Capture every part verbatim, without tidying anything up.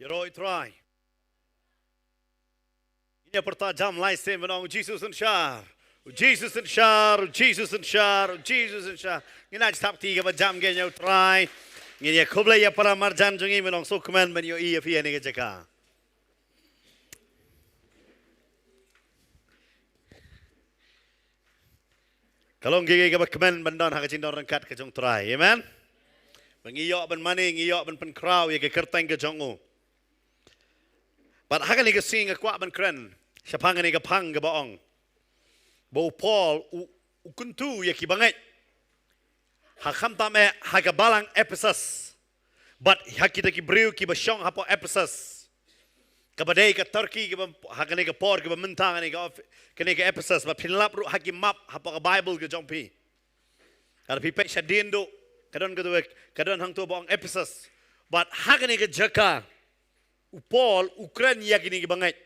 Ïaroh ïa u Trai. Ngin ïa pyrta jam lai sien ban ong, "U Jisu synshar. U Jisu synshar, u Jisu synshar, u Jisu synshar." Ngin ïa thap kti kaba jam kein ïa u Trai. Ngin ïa khublei ïa para marjan jong ngi, ban ong sngewkmen ban ïohi ïa phi ha kane ka jaka. Ka long kaei kaei kaba kmen ban don ha ka jingdon ryngkat ka jong u Trai. Amen. Ba ngi ïoh ban mane, ngi ïoh ban pynkhraw ïa ka kyrteng ka jong u. Bad ha kane ka sngi nga kwah ban kren shaphang kane ka phang kaba ong ba u Paul u, u kyntu ïa ki bangeit. Ha, khamtam eh ha ka balang Ephesus. Bad ha kita ki briew kiba shong hapoh Ephesus, kaba dei ka Turkey, kiba ha kane ka por, kiba mynta kane ka of-, kane ka Ephesus. Bad phin lap ruh ha ki map hapoh ka Bible ka jong phi. Lada phi peit shadien duh, ka don ka tu, ka don hangto ba ong Ephesus. Bad ha kane ka jaka u Paul u kren ïa kine ki bangeit.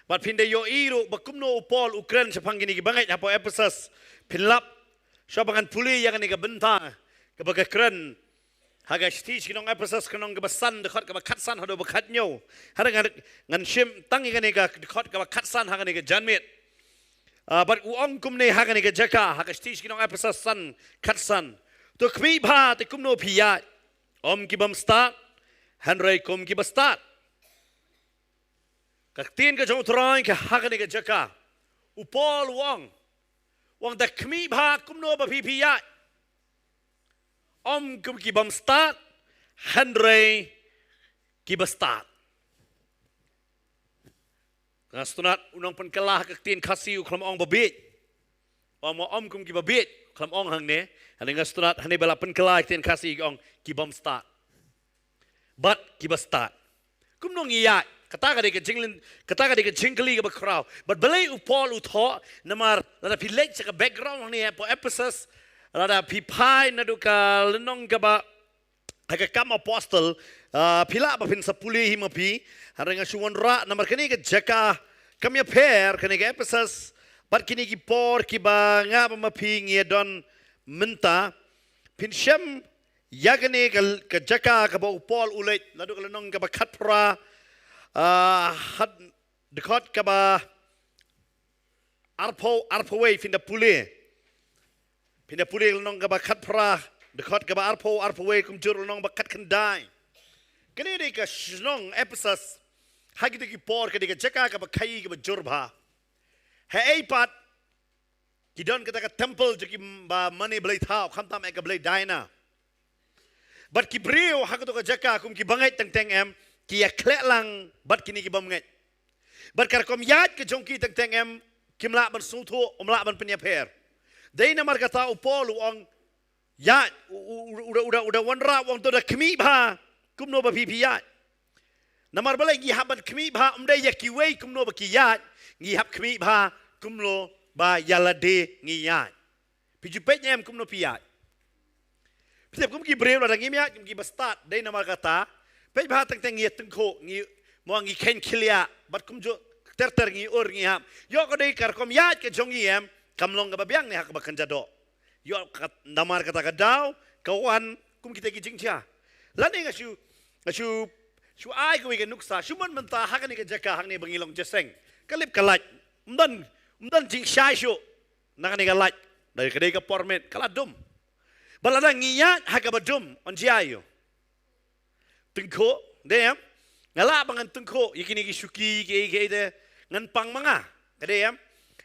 Bad phin da ïohi ruh ba kumno u Paul u kren shaphang kine ki bangeit hapoh Ephesus. Phin lap, shuwa ba ngan pule ïa kane ka bynta kaba ka kren ha ka shithi sha ki nong Ephesus, ka lynnong kaba san, dkhot kaba khatsan haduh ba khathynñiew. Hynrei ngan, ngan shim tang ïa kane ka dkhot kaba khatsan ha kane ka janmiet. Ah, bad u ong kumne ha kane ka jaka, ha ka shithi sha ki nong Ephesus san, khatsan: "To khmih bha te kumno phi ïaid, ym ki bym stad, hynrei kum kiba stad." Ka ktien ka jong u Trai ka ha kane ka jaka, u Paul u ong, u ong, "To khmih bha kumno ba phi phi ïaid, ym kum ki bym stad, hynrei kiba stad." Nga sngewtynnat u nongpynkylla ha ka ktien Khasi u khlem ong ba bieit. Ym, ym kum kiba bieit, khlem ong hangne. Hangne nga sngewtynnat, hangne ba la pynkylla ha ka ktien Khasi ka ong ki bym stad. Bad kiba stad. Kumno ngi ïaid? Kata ka dei ka jingleh, kata ka dei ka jingkylli kaba khraw. Bad balei u Paul u thoh, namar lada phi leit sha ka background hangne hapoh Ephesus, lada phi phai naduh ka lynnong kaba ha ka Kam Apostol, ah, phi lah ba phin sa pule hi ma phi. Hynrei nga shu wanrah namar kane ka jaka kam ïapher, kane ka Ephesus, bad kine ki por kiba nga bad ma phi ngi ïa don mynta. Phin shem ïa kane ka, ka jaka kaba u Paul u leit, naduh ka lynnong kaba khatphra, ah, haduh dkhot kaba arphew, arphew wei, phin da pule. Phin da pule lynnong kaba khatphra, dkhot kaba arphew, arphew wei, kumjuh lynnong ba khatkhyndai. Kane dei ka shnong Ephesus, ha kito ki por ka dei ka jaka kaba khaii kaba jur bha. Haei pat, ki don kata ka temple jong ki ba mane blei thaw, khamtam eh ka blei Diana. Bad ki briew ha kato ka jaka kum ki bangeit teng teng em, ki ïakhleh lang bad kine ki bym ngeit. Bad ka rukom ïaid ka jong ki teng teng em, kim lah ban sngewthuh, ym lah ban pynïapher. Dei namar kata u Paul u ong, ïaid, u, u, u, u da, u da, u da wanrah u ong, to da khmih bha kumno ba phi phi ïaid. Namar balei ngi hap ban khmih bha, ym dei ïa kiwei kumno ba ki ïaid, ngi hap khmih bha kumno ba ïa lade ngi ïaid. Phi ju peit em kumno phi ïaid. Phi tip kum ki briew lada ngim ïaid kum kiba stad, dei namar kata. Peit bha teng teng ngi ïatyngkhuh, ngi, mo ngi kheiñ khylliah, bad kumjuh ter ter ngi ur ngi hap. Ïoh ka dei ka rukom ïaid ka jong ngi em, kam long kaba biang ne ha kaba kynja doh. Ïoh ka namar kata ka daw ka wan kum kita ki jingjia. Lane nga shu, nga shu, shu ai kawei ka nuksa, shu mon mynta ha kane ka jaka hangne ba ngi long jingïaseng. Ka lip ka lait. Ym don, ym don jingshai shuh. Na kane ka lait, dei ka dei ka por miet, ka la dum. Ba lada ngi ïaid ha kaba dum, yn jia aïu? Tyngkhuh, dei em? Nga lah ba ngan tyngkhuh ïa kine ki shuki, ki, ki, ki, te ngan pang ma nga, ka dei em?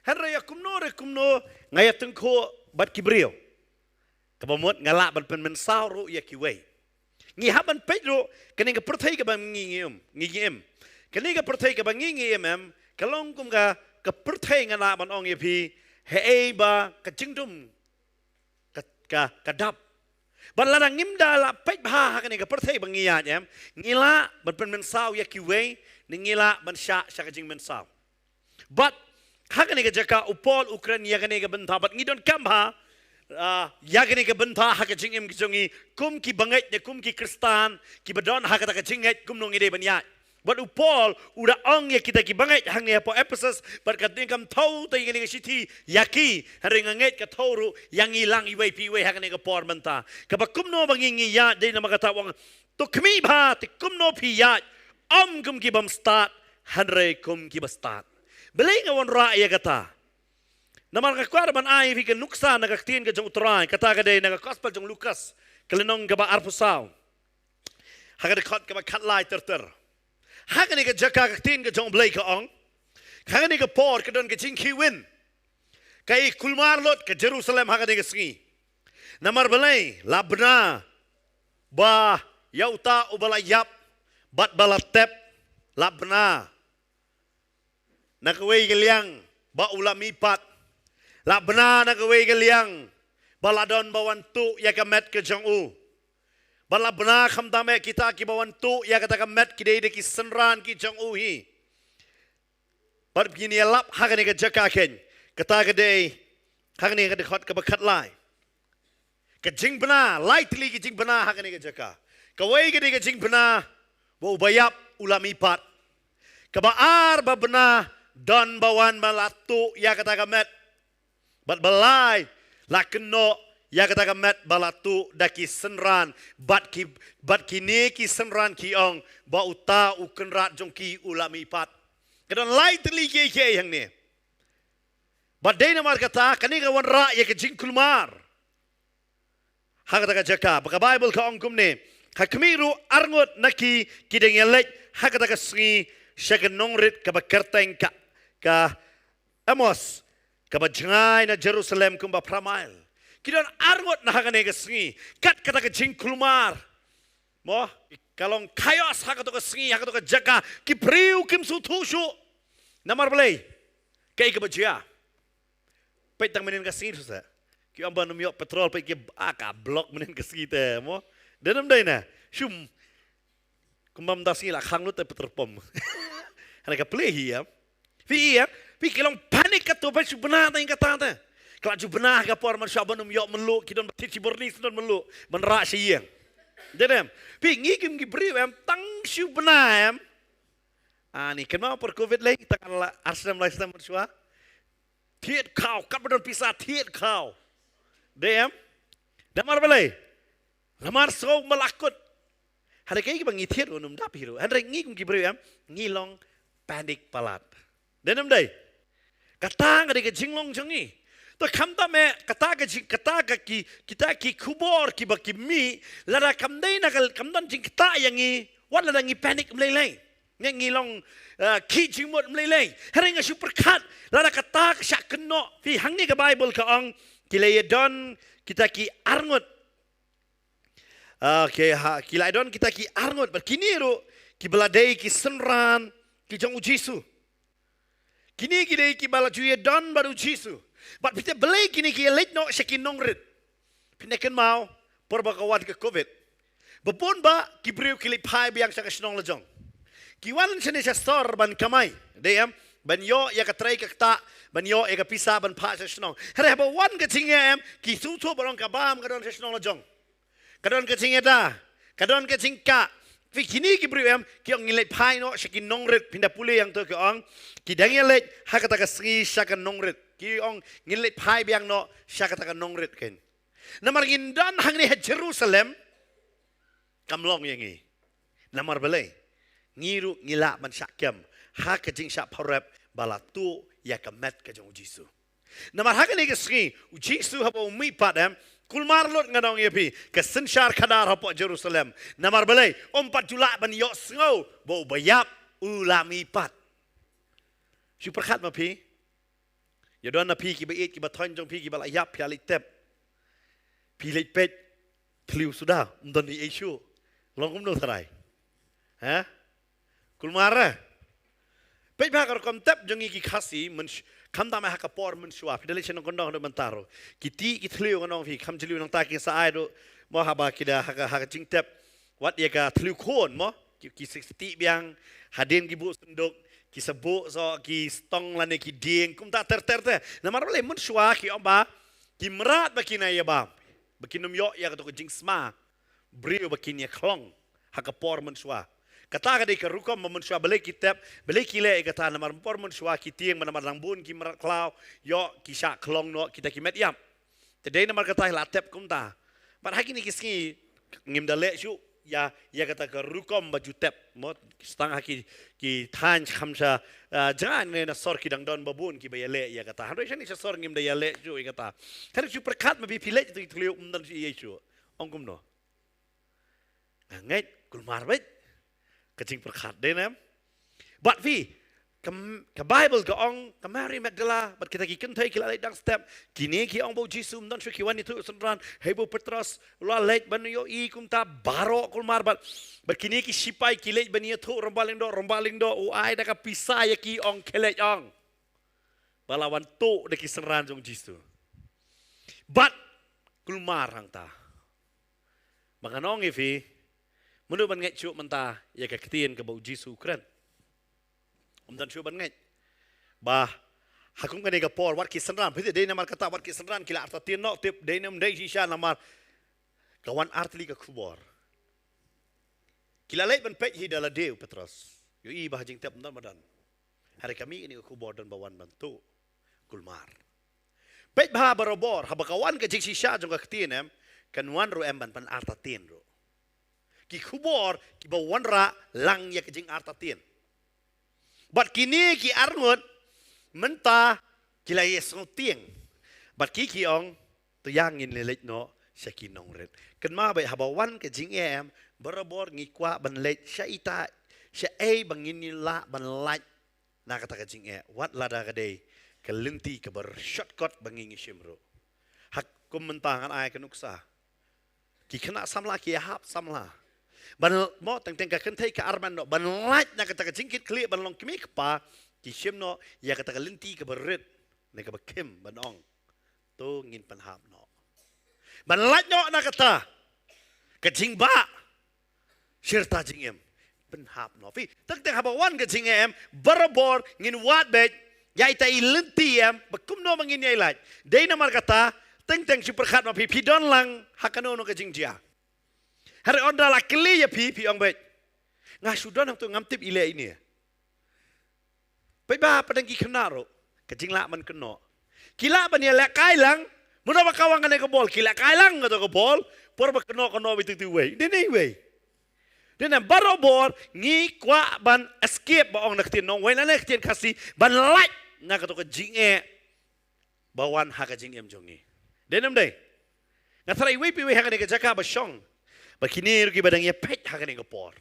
Hynrei ïa kumno re kumno nga ïa tyngkhuh bad ki briew. Kaba mut nga lah ban pynmynsaw ruh ïa kiwei. Ngi hap ban peit ruh, kane ka pyrthei kaba ngi ngi im, ngi ngi im. Kane ka pyrthei kaba ngi ngi im em, ka long kum ka, ka pyrthei nga lah ban ong ïa phi, haei ba ka jingdum ka, ka, ka dap. Bad lada ngim da lah peit bha ha kane ka pyrthei ba ngi ïaid em, ngi lah ban pynmynsaw ïa kiwei, ne ngi lah ban shah sha ka jingmynsaw. Bad ha kane ka jaka u Paul u kren ïa kane ka bynta, bad ngi donkam bha, ah, ïa kane ka bynta ha ka jingim ka jong ngi kum ki bangeit ne kum ki Khristan kiba don ha kata ka jingngeit, kumno ngi dei ban ïaid. Bad u Paul u da ong ïa kita ki bangeit hangne hapoh Ephesus, bad ka dei kam thew te ïa kane ka shithi ïa ki, hynrei nga ngeit ka thew ruh ïa ngi lang iwei pa iwei ha kane ka por mynta. Kaba kumno ba ngi ngi ïaid, dei namar kata u ong, to khmih bha te kumno phi ïaid, Ym kum ki bym stad, hynrei kum ki ba stad. Balei nga wanrah ïa kata? Namar nga kwah ban ai ïa phi ka nuksa na ka ktien ka jong U Trai, kata ka dei na ka gospel jong u Lukas, ka lynnong kaba arphew saw. Ha ka dkhot kaba khatlai ter ter. Ha kane ka jaka ka ktien ka jong U Blei ka ong. Ha kane ka por ka don ka jingkhih win. Ka i kulmar lut ka Jerusalem ha kane ka sngi. Namar balei, la bna ba ïa uta uba la ïap bad ba la tep, la bna na kawei ka liang ba u la mihpat. La bna na kawei ka liang ba la don ba wan tuh ïa ka met ka jong u. Ba la bna khamtam eh kita kiba wan tuh ïa kata ka met ki dei da ki synran ki jong u hi. Bad ngin ïalap ha kane ka jaka kein. Kata ka dei ha kane ka dkhot kaba khatlai. Ka jingbna, lai tylli ka jingbna ha kane ka jaka. Kawei ka dei ka jingbna ba uba ïap u la mihpat. Kaba ar ba bna don ba wan ba la tuh ïa kata ka met. Bad ba lai la kynnoh ïa kata ka met ba la tuh da ki synran bad ki, bad kine ki synran ki ong ba uta u kynrad jong ki u la mihpat. Ka don lai tylli kiei kiei hangne. Bad dei namar kata kane ka wanrah ïa ka jingkulmar. Ha kata ka jaka ba ka Baibl ka ong kumne, ha khmih ruh arngut na ki ki dang ïaleit ha kata ka sngi sha ka nongrit kaba kyrteng ka, ka Emmaus, kaba jngai na Jerusalem kumba phra mail. Ki don arngut na ha kane ka sngi kat kata ka jingkulmar. Mo, ka long chaos ha kato ka sngi, ha kato ka jaka, ki briew kim sngewthuh shuh. Namar balei? Kaei kaba jia? Peit tang mynnin ka sngi tu sa. Ki ong ban ym ïoh petrol, peit ki, ah, ka block mynnin ka sngi te, mo. Dei ne ym dei na. Shum. Kumba mynta sngi la khang lut te petrol pump. Hana ka plie hi, em. Phi, em. Phi ki long panic kato, phi shu bna tang kata te. Ka la ju bna ka por mynshuwa ban ym ïoh mynluk, ki don ba thied shi byrni shu don mynluk. Ban rah sha ïing. Dei ne em. Phi ngi kim ki briew, em, tang shu bna, em. Ani kynmaw por covid lei, tang la ar snem lai snem mynshuwa. Thied khaw, katba don pisa thied khaw. Dei em? Namar balei? Namar sngew malakut. Hynrei kaei ba ngi thied ruh ym dap hi ruh. Hynrei ngi kum ki briew em, ngi long panic palat. Dei ne ym dei? Kata ka dei ka jinglong jong ngi. To khamtam eh, kata ka jing, kata ka ki, kita ki khubor kiba ki mih, lada kam dei na ka, kam don jingktah ïa ngi, wat lada ngi panic ym lei lei. Ngi, ngi long, eh, khih jingmut ym lei lei. Hynrei nga shu pyrkhat, lada kata ka shah kynnoh, phi hangne ka Baibl ka ong, ki la ïadon kita ki arngut. Ah, okay, ha, ki la ïadon kita ki arngut, bad kine ruh, kiba la dei ki synran, ki jong u Jisu. Kine ki dei kiba la ju ïadon bad u Jisu. Bad phi tip balei kine ki ïaleit noh sha ki nongrit. Phin da kynmaw, por ba ka wan ka covid. Ba bun ba, ki briew ki leit phai biang sha ka shnong la jong. Ki wan shane sha sor ban kamai. Dei em, ban ïoh ïa ka trei ka ktah, ban ïoh ïa ka pisa ban phah sha shnong. Hynrei haba wan ka jingeh em, ki shu shu ba long ka bam ka don sha shnong la jong. Ka don ka jingïada, ka don ka jingkah. Phi kine ki briew em, ki ong ngin leit phai noh sha ki nongrit, phin da pule ïa kato ki ong, ki dang ïaleit, ha kata ka sngi sha ka nongrit. Ki ong ngin leit phai biang noh, sha kata ka nongrit kein. Namar ngin don hangne ha Jerusalem, kam long ïa ngi. Namar balei, ngi ruh ngi lah ban shah kem, ha ka jingshah pharep, ba la tuh ïa ka met ka jong u Jisu. Namar ha kane ka sngi, u Jisu haba u mihpat em, kulmar lut ngan ong ïa phi, ka synshar khadar hapoh Jerusalem. Namar balei, ym pat ju lah ban ïohsngew, ba uba ïap, u la mihpat. Shu pyrkhat ma phi, ïa don na phi kiba ïeit, kiba thoiñ jong phi, kiba la ïap, phi la leit tep. Phi leit peit, thliew suda, ym don ei ei shuh. Long kumno tharai? Ha? Kulmar eh? Peit bha ka rukom tep jong ngi ki Khasi, mynsh-, khamtam eh ha ka por mynshuwa, phi da leit sha nongkyndong haduh mynta ruh. Ki tih ki thliew ngan ong phi, kham jylliew nangta ki sa ai ruh, mo haba ki da ha ka, ha ka jingtep. Wat ïa ka thliew khun mo, ki, ki sik stik biang, hadien ki buh synduk, ki sa buh soh, ki stong lane ki dieng, kumta ter ter te. Namar balei mynshuwa ki ong ba, ki mrad ba kin ïa bam, ba kin ym ïoh ïa kato ka jingsma. Briew ba kin ïa khlong, ha ka por mynshuwa. Kata ka dei ka rukom ba mynshuwa balei ki tep, balei ki leh ïa kata namar por mynshuwa ki tieng ba namar dang bun ki mrad khlaw, ïoh ki shah khlong noh kita ki met ïap. Te dei namar kata la tep kumta. Bad ha kine ki sngi ngim da leh shuh. ïa, ïa kata ka rukom ba ju tep. Mo, tang ha ki, ki thaiñ kham sha, ah, jngai ne na sor ki dang don babun kiba ïaleh ïa kata. Hynrei shane sha sor ngim da ïaleh ju ïa kata. Kan shu pyrkhat ma phi phi leh tu thliew um don shu ïa shu. Ong kumno. Nga ngeit kulmar beit. Ka jingpyrkhat dei ne em. Bad phi, ka, ka Bible ka ong, ka Mary Magdala bad kita ki kynthei ki la leit dang step. Kine ki ong ba u Jisu um don shuh, ki wan ïathuh synran, hei ba u Petros u la leit ban ïohi, kumta baroh kulmar bad, bad kine ki sipai ki leit ban ïathuh rangbah lyngdoh, rangbah lyngdoh u ai da ka pisa ïa ki, ong khie leit ong ba la wan tuh da ki synran jong u Jisu. Bad kulmar hangta. Ba ngan ong ïa phi, mano ban ngeit shuh mynta ïa ka ktien kaba u Jisu u kren. Um don shuh ban ngeit. Ba ha kum kane ka por, wat ki synran, phi tip dei namar kata wat ki synran ki la artatien noh, tip dei ne ym dei shisha, namar ka wan artylli ka khubor. Ki la leit ban peit hi da lade u Petros. Ïohi ba ha jingtep um don ba don. Hynrei ka mih kane ka khubor don ba wan ban tuh kulmar. Peit bha barabor, haba ka wan ka jingshisha jong ka ktien em, kan wan ruh em ban pynartatien ruh. Ki khubor kiba wanrah lang ïa ka jingartatien. Bad kine ki arngut mynta ki la ïasngewtieng. Bad ki ki ong, to ïa ngin leit noh sha ki nongrit. Kynmaw beit, haba wan ka jingeh em, barabor ngi kwah ban leit sha ita, sha ei ba ngin ïa lah ban lait na kata ka jingeh, wat lada ka dei ka lynti kaba shortcut ba ngi ngi shim ruh. Ha kum mynta ngan ai ka nuksa. Ki khynnah samla ki ïahap samla ban, mo, teng teng ka kynthei ka arman noh ban lait na kata ka jingkitkhlieh ban long kmie kpa, ki shim noh ïa kata ka lynti kaba rit ne kaba khim ban ong, to ngin pynhap noh. Ban lait noh na kata ka jingbah shirta jingim. Pynhap noh. Phi, teng teng haba wan ka jingeh em, barabor ngin wad beit ïa ita i lynti em, ba kumno ba ngin ïa lait. Dei namar kata, teng teng shu pyrkhat ma phi, phi don lang ha kano kano ka jingjia. Hynrei ynda la kylli ïa phi, phi ong beit, nga shu don hangto, ngam tip i leh ine. Peit bha, pat tang ki khynnah ruh, ka jinglah ban kynnoh. Ki lah ban ïalehkai lang, mano ba ka wan kane ka bol, ki lehkai lang kato ka bol, por ba kynnoh kynnoh beit tu tu wei. Dei ne wei. Dei ne barabor ngi kwah ban escape, ba ong na ktien nongwei lane ktien Khasi, ban lait na kato ka jingeh ba wan ha ka jingim jong ngi. Dei ne ym dei? Nga tharai iwei pa iwei ha kane ka jaka ba shong, ba kine ruh kiba dang ïa peit ha kane ka por,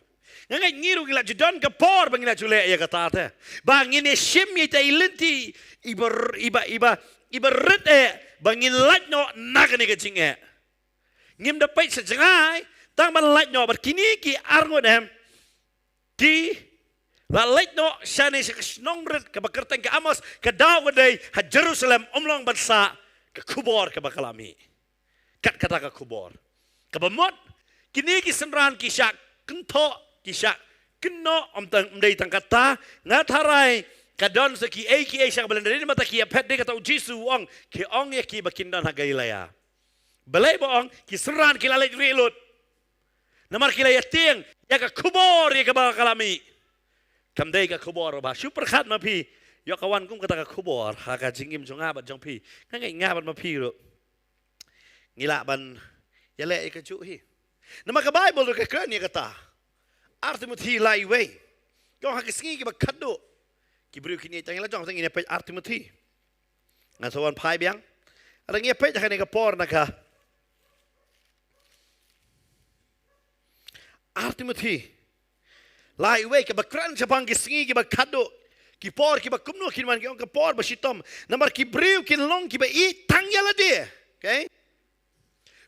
nga ngeit ngi ruh ngi la ju don ka por ba ngi la ju leh ïa kata te, ba ngin ïa shim ïa ita i lynti iba, iba, iba, iba rit eh, ba ngin lait noh na kane ka jingeh. Ngim da peit sha jngai tang ban lait noh, bad kine ki arngut em, ki la leit noh shane sha ka shnong rit kaba kyrteng ka Amos, ka daw ka dei ha Jerusalem, ym long ban sah ka khubor kaba ka la mih. Kat kata ka khubor. Kaba mut, kine ki synran ki shah kynthoh, ki shah kynnoh, ym tang, ym dei tang kata, nga tharai ka don sa kiei kiei sha kaba lyndet, dei namar ta ki ïa phet, dei kata u Jisu u ong, ki ong ïa ki ba kin don ha Galilea. Balei ba ong, ki synran ki la leit rieh lut. Namar ki la ïa tieng ïa ka khubor ïa kaba ka la mih. Kam dei ka khubor ba shu pyrkhat ma phi, ïoh ka wan kum kata ka khubor ha ka jingim jong nga bad jong phi. Nga ngeit nga bad ma phi ruh ngi lah ban ïaleh ïa kajuh hi. Namar ka Baibl ruh ka kren ïa kata. Ar Timothi lai wei. Ka ong ha ki sngi kiba khatduh, ki briew kin ïeit tang ïa la jong, tang ïa peit Ar Timothi. Ngan sa wan phai biang. Ngan ïa peit ha kane ka por na ka Ar Timothi lai wei, kaba kren shaphang ki sngi kiba khatduh, ki por kiba kumno kin wan, ki ong ka por ba shitom. Namar ki briew kin long kiba ïeit tang ïa lade. Okay?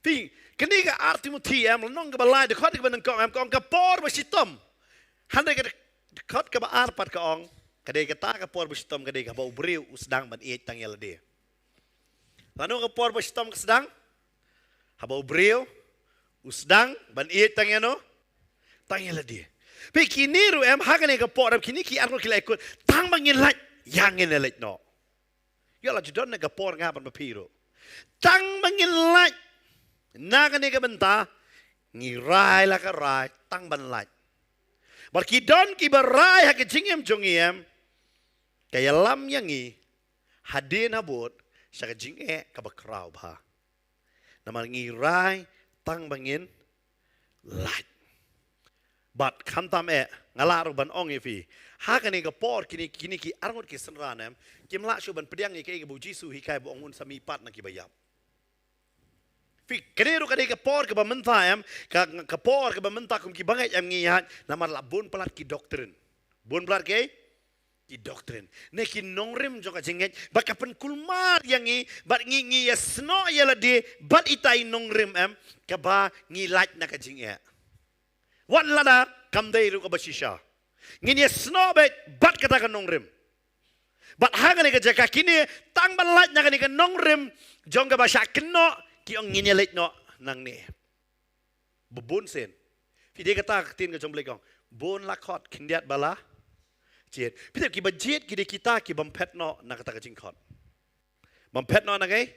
Phi, kane ka Ar Timothi em, lynnong kaba lai, dkhot kaba nyngkong em, ka ong ka por ba shitom. Hynrei ka dkhot kaba ar pat ka ong, ka dei kata ka por ba shitom ka dei kaba u briew u sdang ban ïeit tang ïa lade. Lano ka por ba shitom ka sdang? Haba u briew u sdang ban ïeit tang ïa no? Tang ïa lade. Phi, kine ruh em, ha kane ka por em, kine ki arngut ki la ïakut, tang ba ngin lait, ïa ngin leit noh. Ïa la ju don na ka por nga bad ma phi ruh. Tang ba ngin lait na kane ka bynta, ngi rai la ka rai tang ban lait. Bad ki don kiba rai ha ka jingim jong ngi em, ka ïalam ïa ngi hadien habud sha ka jingeh kaba khraw bha. Namar ngi rai tang ba ngin lait. Bad khamtam eh, nga lah ruh ban ong ïa phi, ha kane ka por kine, kine ki arngut ki synran em, kim lah shuh ban pdiang ïa kaei kaba u Jisu u hikai ba ong un sa mihpat na kiba ïap. Phi, kane ruh ka dei ka por kaba mynta em, ka, ka por kaba mynta kum ki bangeit em ngi ïaid, namar la bun palat ki doctrine. Bun palat ki, ki doctrine. Ne ki nongrim jong ka jingngeit, bad ka pynkulmar ïa ngi, bad ngi, ngi ïasnoh ïa lade, bad ita i nongrim em, kaba ngi lait na ka jingeh. Wat lada kam dei ruh kaba shisha. Ngin ïasnoh beit bad kata ka nongrim. Bad ha kane ka jaka kine tang ban lait na kane ka nongrim jong kaba shah kynnoh ki ong ngin ïaleit noh nangne. Ba bun sien. Phi dei kata ka ktien ka jong Blei ka ong. Bun la khot khyndiat ba la jied. Phi dei kiba jied ki dei kita ki bym phet noh na kata ka jingkhot. Bym phet noh na kaei?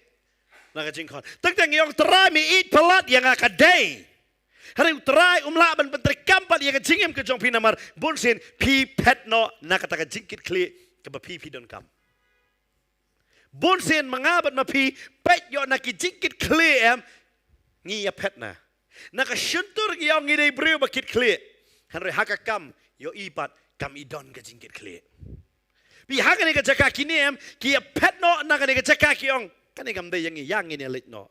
Na ka jingkhot. Teng teng ngi ong Trai me ïeit palat ïa nga ka dei. Hynrei u Trai um lah ban pyntreikam pat ïa ka jingim ka jong phi namar bun sien phi phet noh na kata ka jingkit khlieh kaba phi phi donkam. Bun sien ma nga bad ma phi peit ïoh na ki jingkit khlieh em ngi ïa phet na. Na ka shyntur ngi ong ngi dei briew ba kit khlieh. Hynrei ha ka kam ïohi pat kam i don ka jingkit khlieh. Phi ha kane ka jaka kine em ki ïa phet noh na kane ka jaka ki ong kane kam dei ïa ngi ïa ngin ïaleit noh.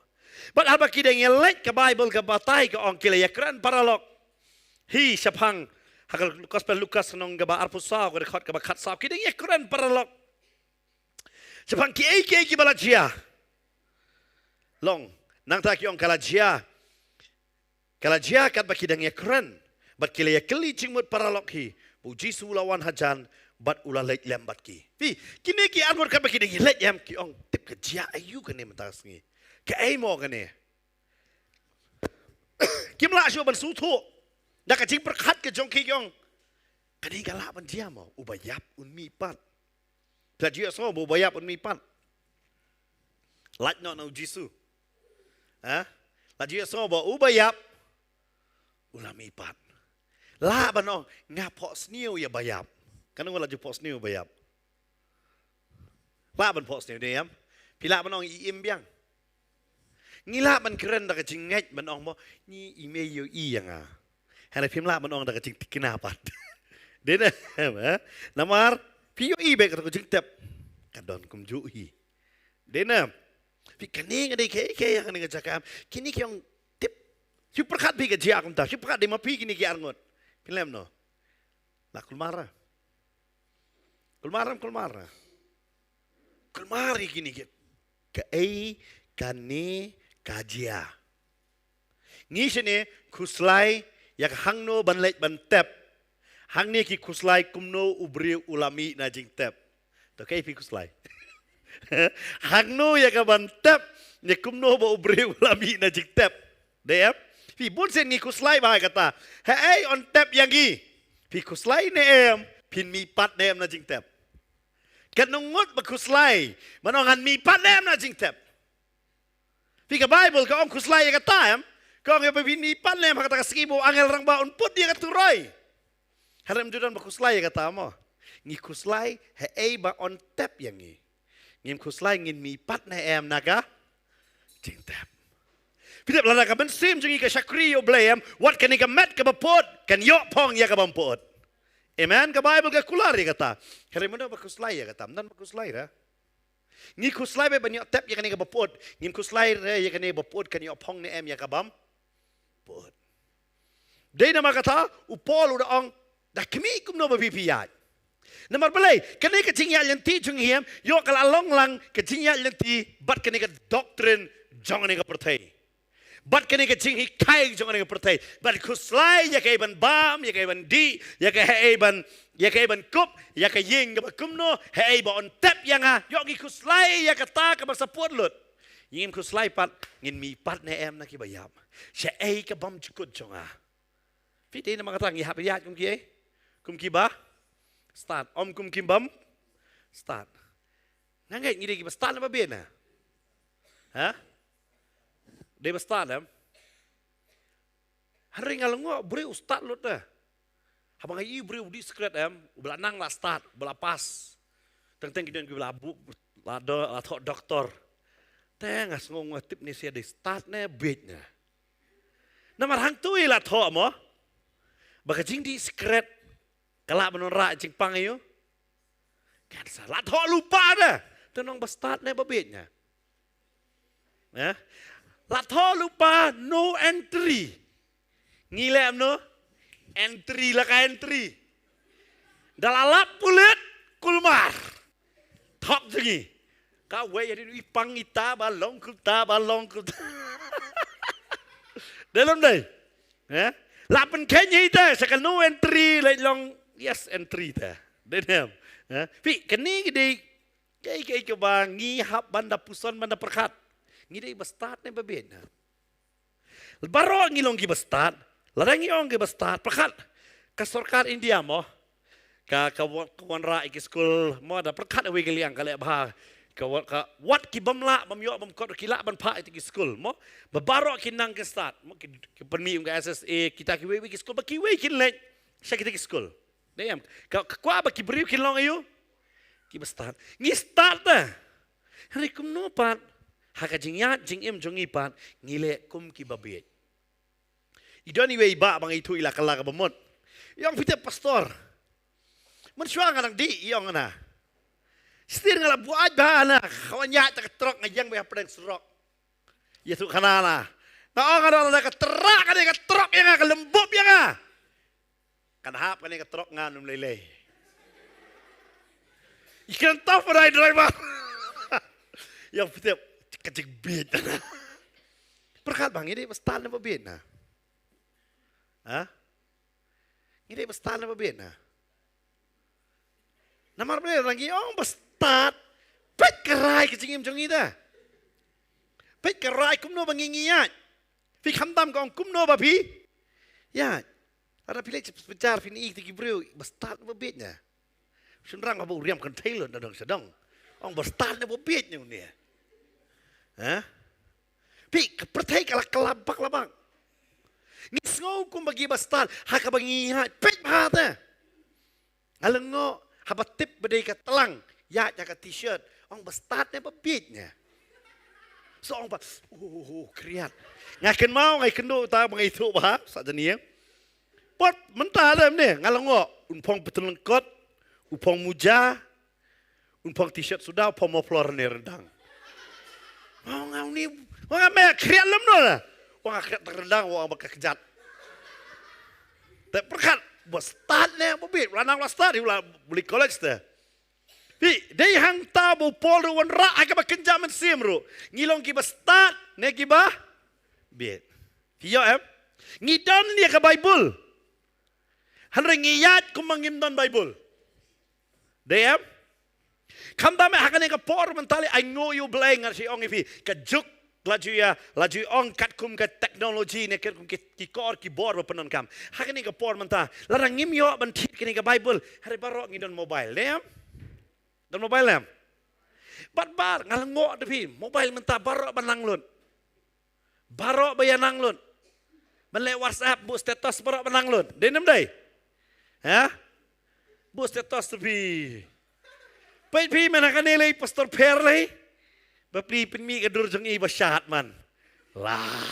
Bad haba ki dang ïaleit ka Bible ka batai ka ong ki la ïakren paralok. Hi shaphang ha ka Gospel Lukas nong kaba arphew saw ka dkhot kaba khatsaw ki dang ïakren paralok. Shaphang kiei kiei kiba la jia. Long nangta ki ong ka la jia. Ka la jia katba ki dang ïakren bad ki la ïakylli jingmut paralok hi ba u Jisu u la wan hajan bad u la leit lem bad ki. Phi, kine ki arngut katba ki dang ïaleit em ki ong tip ka jia aïu kane mynta ka sngi. Kaei mo kane. Kim lah shuh ban sngewthuh da ka jingpyrkhat ka jong ki ki ong kane ka lah ban jia mo uba ïap un mihpat. Phi la ju ïohsngew ba uba ïap un mihpat. Lait noh na u Jisu. Ha? La ju ïohsngew ba uba ïap u la mihpat. Lah ban ong nga phohsniew ïa ba ïap. Kane nga la ju phohsniew ba ïap. Lah ban phohsniew ne em. Phi lah ban ong i im biang. Ngi lah ban kren da ka jingngeit ban ong mo ngi i mei ïohi ïa nga. Hynrei phim lah ban ong da ka jingthikna pat. Dei ne em eh. Namar phi ïohi beit ka jingtep ka don kumjuh hi. Dei ne em. Phi kane nga dei kaei kaei ha kane ka jaka em. Kine ki ong tip. Shu pyrkhat phi ka jia kumta. Shu pyrkhat dei ma phi kine ki arngut. Phi lem noh. La kulmar. Kulmar em kulmar. Kulmar ïa kine ki. Kaei kane ka jia. Ngi shane khuslai ïa ka hangno ban leit ban tep. Hangne ki khuslai kumno u briew u la mih na jingtep. To kaei phi khuslai. Hangno ïa ka ban tep ne kumno ba u briew u la mih na jingtep. Dei em? Phi bun sien ngi khuslai ba kata. Haei un tep ïa ngi. Phi khuslai ne em. Phin mihpat ne em na jingtep. Katno ngut ba khuslai. Ban ong ngan mihpat ne em na jingtep. Phi ka Bible ka ong khuslai ïa kata em. Ka ong ïa ba phin mihpat ne em ha kata ka sngi ba u angel rangbah un put ïa ka turoi. Hynrei ym ju don ba khuslai ïa kata mo. Ngi khuslai haei ba un tep ïa ngi. Ngim khuslai ngin mihpat ne em na ka jingtep. Phi tip lada ka mynsiem jong ngi ka shakri ïa u Blei em wat kane ka met kaba put kan ïoh phong ïa kaba ym put. Amen. Ka Bible ka kular ïa kata. Hynrei mano ba khuslai ïa kata ym don ba khuslai ra. Ngi khuslai beit ban ïoh tep ïa kane kaba put. Ngim khuslai re ïa kane ba put kan ïoh phong ne em ïa kaba ym put. Dei namar kata u Paul u da ong da khmih kumno ba phi phi ïaid. Namar balei kane ka jingïaid lynti jong ngi em ïoh ka la long lang ka jingïaid lynti bad kane ka doctrine jong kane ka pyrthei. Bad kane ka jinghikai jong kane ka pyrthei bad khuslai ïa kaei ban bam ïa kaei ban dih ïa kaei ban ïa kaei ban kup ïa ka ïing kaba kumno haei ba un tep ïa nga ïoh ngi khuslai ïa kata kaba sa put lut. Ngim khuslai pat ngin mihpat ne em na kiba ïap. Shaei ka bym jukut jong nga. Phi dei namar kata ngi hap ïaid kum kiei? Kum kiba stad. Ym kum ki bym stad. Nga ngeit ngi dei kiba stad ne ba bieit na? Ha? Dei ba stad em? Hynrei nga la ngoh briew u stad lut te. Haba nga ïohi briew u dih secret em, uba la nang la stad, uba la pass. Teng teng ki don kiba la buh la do la thoh doktor. Te nga sngew nga tip ne sia dei stad ne bieit ne. Namar hangtu i la thoh mo. Ba ka jingdih sikret ka lah ban wanrah jingpang ïa u cancer. La thoh lypa da. Te nong ba stad ne ba bieit na. Eh? La thoh lypa no entry. Ngi leh em no? Entry la ka entry. Da la lap pulit kulmar. Thok jong ngi. Ka wei ïa i pang ita ba long kulta ba long kulta. Dei lem dei. Eh? La pynkheiñ ïa ita sa ka no entry la long yes entry ta. Dei nem. Eh? Phi kane ki dei Kaei kaei kaba ngi hap ban da puson ban da pyrkhat. Ngi dei ba stad ne ba bieit na. Baroh ngi long ki ba stad. Lada ngi ong ki ba stad pyrkhat. Ka sorkar India mo. Ka ka wa- ka wanrah ïa ki skul mo da pyrkhat wei ki liang ka leh bha. Ka wa- ka wat ki bym lah bym ïoh bym kot ki lah ban phah ïa ki skul mo. Ba baroh ki nang ki stad mo ki ki pynmih ïa ka S S A kita ki wei wei ki skul ba ki wei kin leh. Sha kita ki skul. Dei em ka ka kwah ba ki briew kin long aïu. Ki ba stad. Ngi stad ta. Hynrei kumno pat ha ka jingïaid jingim jong ngi pat ngi leh kum ki ba bieit. I don iwei i bah ba nga ithuh i la kylla kaba mut. I ong phi te pastor. Mynshuwa nga dang dih i ong na. Stir nga la buaid bha na ka wan ïaid ta ka trok nga ïeng bha hapdeng surok. Ïathuh khana na. Nga ong nga dang la ka trak ka dei ka trok ïa nga ka lembop ïa nga. Kan hap kane ka trok ngan um lei lei. I kren tough rai driver. Ïa phi tip ka jingbieit. Pyrkhat ba ngi dei ba stad ne ba bieit na. Ha? Ngi dei ba stad ne ba bieit na. Namar ba ngi ong ba stad. Peit ka rai ka jingim jong ngi da. Peit ka rai kumno ba ngi ngi ïaid. Phi khamtam ka ong kumno ba phi ïaid. Lada phi leit sha bynta phin ïohi ki briew ba stad ba bieit na. Shynrang ba u riam kynthei lut na dong sha dong. Ong ba stad ne ba bieit ne une. Ha? Phi ka pyrthei ka la ka la bak la bak. Ngi sngew kum ba ki ba stad ha kaba ngi ïaid peit bha te. Nga lyngngoh haba tip ba dei ka tlang ïaid ha ka t-shirt. Ong ba stad ne ba bieit ne. So ong ba oh, oh, oh kriat. Nga kynmaw nga kynduh ta ba nga ithuh bha sa jani. Pot mynta lem ne nga lyngngoh un phong pytun lyngkot, un phong muja, un phong t-shirt suda, phong muffler ne ryndang. Ong nga uni, ong nga me kriat lem no la. Ong nga kriat tang ryndang ong ba ka kjat. Te pyrkhat ba stad ne ba bieit, la nang la stad, la buli college te. Phi dei hangta ba u Paul ruh wanrah ha kaba kynja mynsiem ruh. Ngi long kiba stad ne kiba bieit. Phi ïoh em? Ngi don ïa ka Baibl. Hynrei ngi ïaid kumba ngim don Baibl. Dei em? Khamtam eh ha kane ka por mynta lei ainguh ïa U Blei nga shu ong ïa phi ka juk la ju ïa la ju ong katkum ka technology ne katkum ki, ki kor ki bor ba pyndonkam. Ha kane ka por mynta lada ngim ïoh ban thied kane ka Baibl hynrei baroh ngi don mobile. Dei em? Don mobile em? Bad bar nga lyngngoh da phi mobile mynta baroh ba nang lut. Baroh ba ïa nang lut. Ban leh WhatsApp buh status baroh ba nang lut. Dei nem dei? Ha? Buh status da phi. Peit phi man ha kane lei Pastor Pher lei. Ba phi pynmih ka dur jong i ba shad man. Lah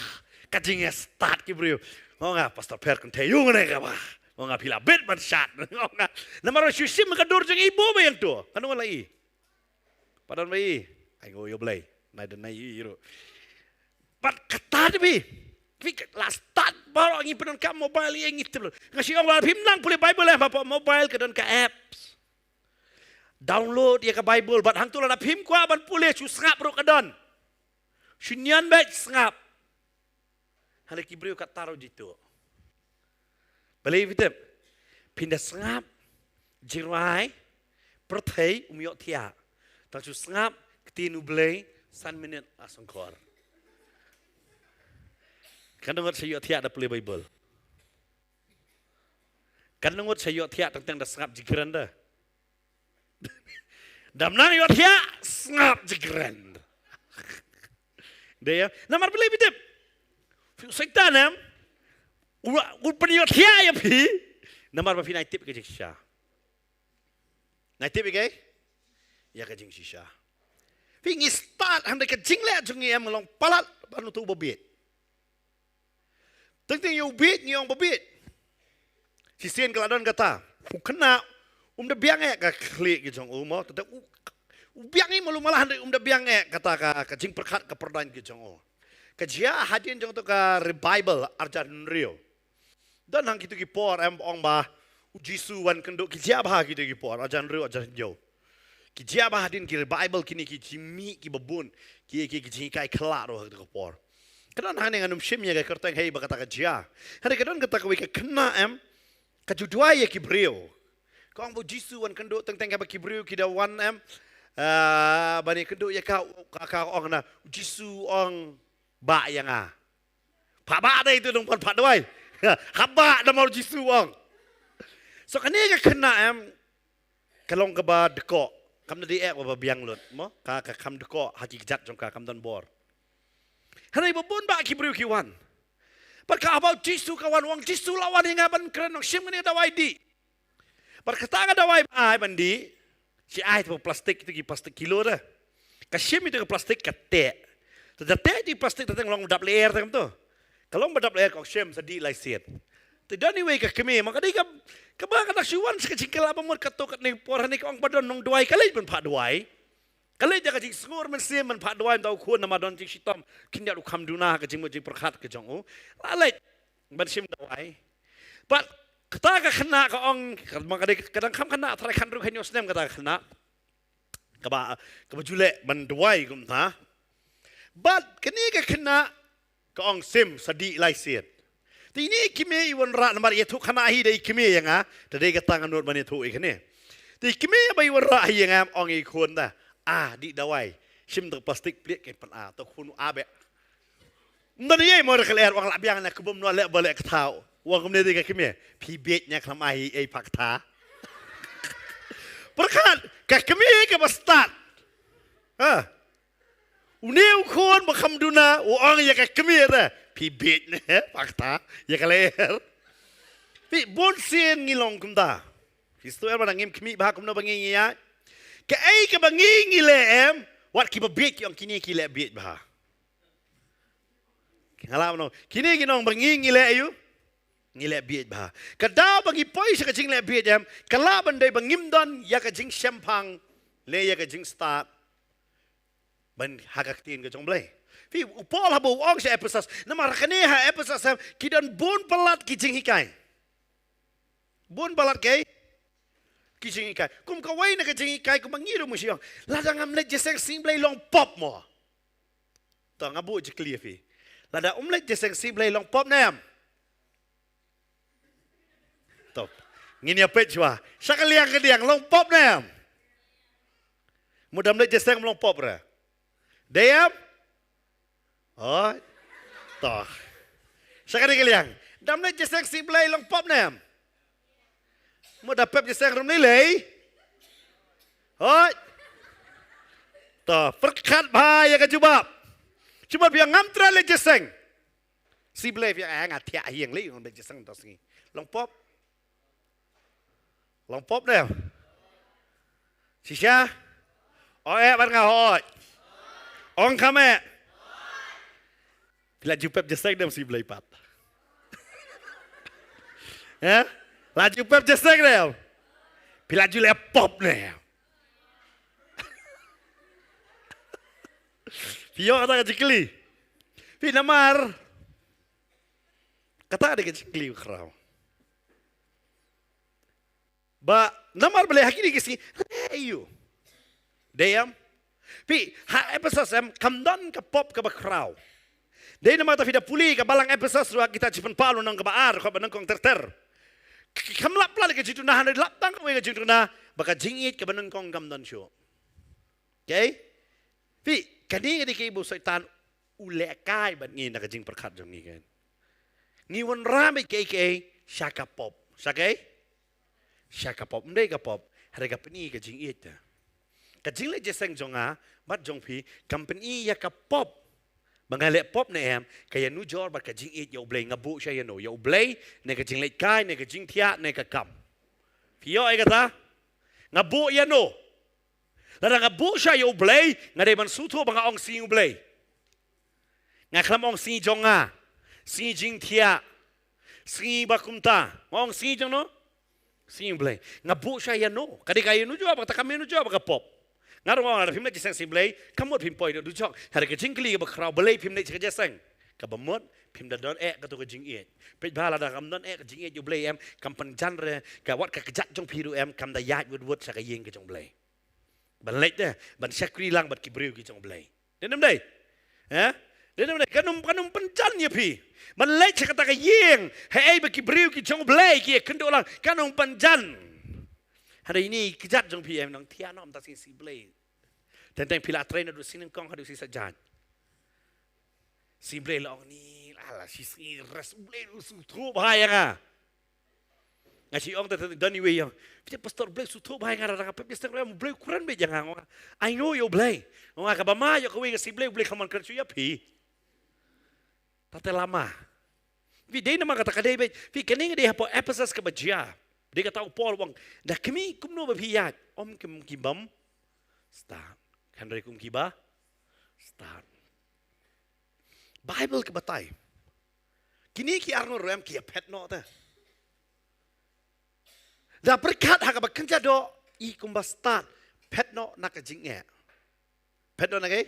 ka jingïastad ki briew. Ngo nga Pastor Pher kynthei ïa nga ne kaba. Ngo nga phi la bit ban shad. Ngo nga namar shu shim ka dur jong i buh ba ïa to. Kano la i. Padon ba i. Ai ngo ïa U Blei. Nai don nai i ruh. Pat kata de bi. Phi la stad baroh ngi pyndonkam mobile ïa ngi tip. Nga shu ong ba phim nang pule Bible eh ba mobile ka don ka apps. Download ïa ka Bible bad hangto lada phim kwah ban pule shu sngap ruh ka don. Shu nion bad sngap. Hynrei ki briew kata ruh jituh. Balei phi tip? Phin da sngap jingrwai pyrthei um ïohthiah. Tang shu sngap ktien U Blei san minit la shongkhor. Kan ngut sa ïohthiah da pule Bible. Kan ngut sa ïohthiah tang tang da sngap jingkren da. Dam nang ïohthiah sngap jingkren. Dei ïa namar balei phi tip? Phi Satan em. U u pynïohthiah ïa phi. Namar ba phi nai tip ka jingshisha. Nai tip ïa ka? Ïa ka jingshisha. Phi ngi stad hynrei ka jingleh jong ngi em long palat ban utu ba bieit. Teng teng ïa u bieit ngi ong ba bieit. Shisien ka la don kata. U khynnah, um da biang eh ka khlieh ki jong u mo. Tata u, u biang eh malu mala hynrei um da biang eh kata ka, ka jingpyrkhat ka pyrdain ki jong u. Ka jia hadien jong to ka revival arjan riew. Don hang kito ki por em ong ba, u Jisu wan kynduh ki jia bha kito ki por, arjan riew, arjan riew. Ki jia bha hadien ki revival kine ki jingmih ki babun, ki, ki, ki jinghikai khlad ruh ha kito ki por. Ka don hangne ngan ym shim ïa ka kyrteng hei ba kata ka jia. Hynrei ka don kata kawei ka khynnah em, ka ju duwai ïa ki briew. Ka ong ba u Jisu wan kynduh teng teng kaba ki briew ki da wan em. Ah, ban ïa kynduh ïa ka, ka, ka ong na, u Jisu ong bah ïa nga. Phah bah dei tu dong pan phah duwai. Haba namar u Jisu ong. So kane ka khynnah em, ka long kaba dkoh. Kam da dei eh ba biang lut mo. Ka, ka kam dkoh ha ki kjat jong ka kam don bor. Hynrei ba bun bah ki briew ki wan. Bad ka haba u Jisu ka wan u ong Jisu la wan ïa nga ban kren ong shim kane ka dawai dih. Bad kata ka dawai ba ai ban dih. Shi ai tu plastik tu ki plastik kilo da. Ka shim itu ka plastik ka teh. Te da teh itu plastik te teng long dap leher te kam tu. Ka long ba dap leher ka ong shim sa dih lai siat. Te don iwei ka kmie ma ka dei ka, kaba ka dak shu wan sa ka jingkylla ba mut ka tu katne por hangne ka ong ba don nongduwai ka leit ban phah duwai. Ka leit da ka jingsngur mynsiem ban phah duwai mynta u khun namar don jingshitom khyndiat u kham duna ka jingmut jingpyrkhat ka jong u. La leit ban shim dawai. Bad kata ka khynnah ka ong, ka, ma ka dei ka dang kham khynnah tharai khatruk khathynñiew snem kata ka khynnah. Kaba, kaba ju leh ban duwai kumta. Bad kane ka khynnah ka ong shim sa dih lai siat. Te ine i kmie i wanrah namar ïathuh khynnah hi da i kmie ïa nga, te dei kata nga nud ban ïathuh ïa kane. Te i kmie ba i wanrah hi ïa nga em ong i khun da. Ah, dih dawai. Shim tu plastik pliek kein pan ah, tu khun u ah beh. Ym don ei mo da ka lyer u ong lah biang na ka bym noh leh ba leh ka thaw. U ong kumne dei ka kmie. Phi bieit na khlem ai ei phah kata. Pyrkhat, ka kmie kaba stad. Ha. Une u khun ba kham duna, u ong ïa ka kmie re. Phi bieit ne, phah kata, ïa ka lyer. Phi bun sien ngi long kumta. Phi sngewthuh ba ngim khmih bha kumno ba ngi ngi ïa. Kaei kaba ngi ngi leh em, wat kiba bieit ki ong kine ki leh bieit bha. Ki nga lah ban ong, kine ki ong ba ngi ngi leh aïu. Ngi leh bieit bha. Ka daw ba ngi poi sha ka jingleh bieit em, ka lah ban dei ba ngim don ïa ka jingshemphang, lane ïa ka jingstad. Ban ha ka ktien ka jong U Blei. Phi u Paul haba u ong sha Ephesus, namar kane ha Ephesus em, ki don bun palat ki jinghikai. Bun palat ki, ki jinghikai. Kum kawei na ka jinghikai, kum ba ngi ruh mu shu ong. Lada ngam leit jingïaseng sngi Blei long pop mo. To nga buh jingkylli ïa phi. Lada um leit jingïaseng sngi Blei long pop ne em. To. Ngin ïa peit shuwa. Sha ka liang ka diang long pop ne em. Mut dam leit jingïaseng long pop re. Dei em? Oi. To. Sha kane ka liang. Dam leit jingïaseng sngi Blei long pop ne em. Mut da pep jingïaseng rum lei lei. Oi. To, pyrkhat bha ïa ka jubab. Jubab ïa ngam treh leit jingïaseng. Sngi Blei phi ong nga thiah hi ïeng lei ong leit jingïaseng to sngi. Long pop. Long pop ne. Shisha. O eh bad nga hoi. Ong kham eh. Phi la ju pep jingïaseng ne em sngi Blei pat. Eh? La ju pep jingïaseng ne em. Phi la ju leh pop ne em. Phi ïoh kata ka jingkylli. Phi namar. Kata dei ka jingkylli u khraw. Ba namar balei ha kine ki sngi re ïu. Dei em. Phi ha Ephesus em kam don ka pop kaba khraw. Dei namar ta phi da pule ka balang Ephesus ruh kita chi pynpaw lynnong kaba ar kaba nyngkong ter ter. Ki kham lap palat ka jingduna hynrei lap tang kawei ka jingduna ba ka jingïeit kaba nyngkong kam don shuh. Okay? Phi kane ka dei ka ibu Soitan u lehkai bad ngi na ka jingpyrkhat jong ngi kan. Ngi wanrah bad kaei kaei sha ka pop. Sha kaei? Sha ka pop. Ym dei ka pop. Hynrei ka pyni ka jingïeit ta. Ka jingleit jingïaseng jong nga bad jong phi kam pyni ïa ka pop. Ba nga leh pop ne em, ka ïanujor bad ka jingïeit ïa U Blei nga buh sha ïano, ïa U Blei, ne ka jingleit kai, ne ka jingthiah, ne ka kam. Phi ïoh ei kata? Nga buh ïano. Lada nga buh sha ïa U Blei, nga dei ban sngewthuh ba nga ong sngi U Blei. Nga khlem ong sngi jong nga, sngi jingthiah, Sngi ba kumta. Nga ong sngi jong no? Sngi Blei. Nga buh sha ïa no? Ka dei ka ïa no jong ba kata ka mih no jong ba ka pop. Nga ruh nga ong lada phim leit jingïaseng sngi Blei, ka mut phim poi noh dujok. Hynrei ka jingkylli kaba khraw, balei phim leit sha ka jingïaseng? Kaba mut phim da don eh kato ka jingïeit. Peit bha, lada kam don eh ka jingïeit ïa U Blei em, kam pynjan re, ka wat ka kjat jong phi ruh em, kam da ïaid wut wut sha ka ïing ka jong U Blei. Ban leit de, ban shakri lang bad ki briew ki jong U Blei. Dei ne ym dei? Eh? Dei ne ym dei? Kan ym, kan ym pynjan ïa phi ban leit sha kata ka ïing, haei ba ki briew ki jong U Blei ki ïakynduh lang, kan ym pynjan. Hynrei ine i kjat jong phi em, nang thiah noh mynta sngi sngi Blei. Teng teng phi la trei naduh sngi nyngkong haduh sngi saitjaiñ. Sngi Blei la ong ni, ala shi sngi rest, U Blei u sngewthuh bha ïa nga. Nga shu ong te te don iwei ïa nga. Phi te pastor, U Blei sngewthuh bha ïa nga, lada nga pep jingïaseng ruh em U Blei u kren beit ïa nga, nga ong. Ai no ïa U Blei. Nga ong kaba ma ïoh kawei ka sngi Blei, U Blei kam wan kren shuh ïa phi. Te te lama. Phi dei namar kata ka dei beit. Phi, kane ka dei hapoh Ephesus kaba jia. Dei kata u Paul u ong, da kmie kumno ba phi ïaid. Ym kum ki bym stad. Hynrei kum kiba stad. Baibl ka batai. Kine ki ar ngut ruh em ki ïa phet noh te. Da pyrkhat ha kaba kynja doh, i kumba stad. Phet noh na ka jingeh. Phet noh na ka?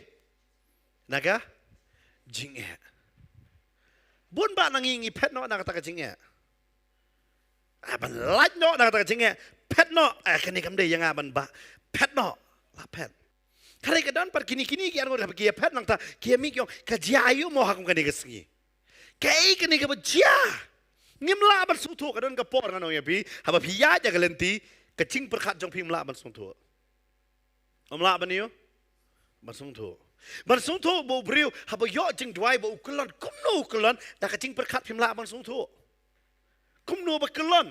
Na ka jingeh. Bun ba na ngi ngi phet noh na kata ka jingeh. Ah, ban lait noh na kata ka jingeh. Phet noh. Ah, kane kam dei ïa nga ban ba. Phet noh. La phet. Hynrei ka don pat kine kine ki ar ngut haba ki ïa phet nangta ki ïa mih ki ong, ka jia aïu mo ha kum kane ka sngi? Kaei kane kaba jia? Ngim lah ban sngewthuh, ka don ka por ngan ong ïa phi, haba phi ïaid ïa ka lynti, ka jingpyrkhat jong phi ym lah ban sngewthuh. Ym lah ban ïoh ban sngewthuh. Ban sngewthuh ba u briew haba ïoh jingduwai ba u kyllon, kumno u kyllon, da ka jingpyrkhat phim lah ban sngewthuh. Kumno ba kyllon?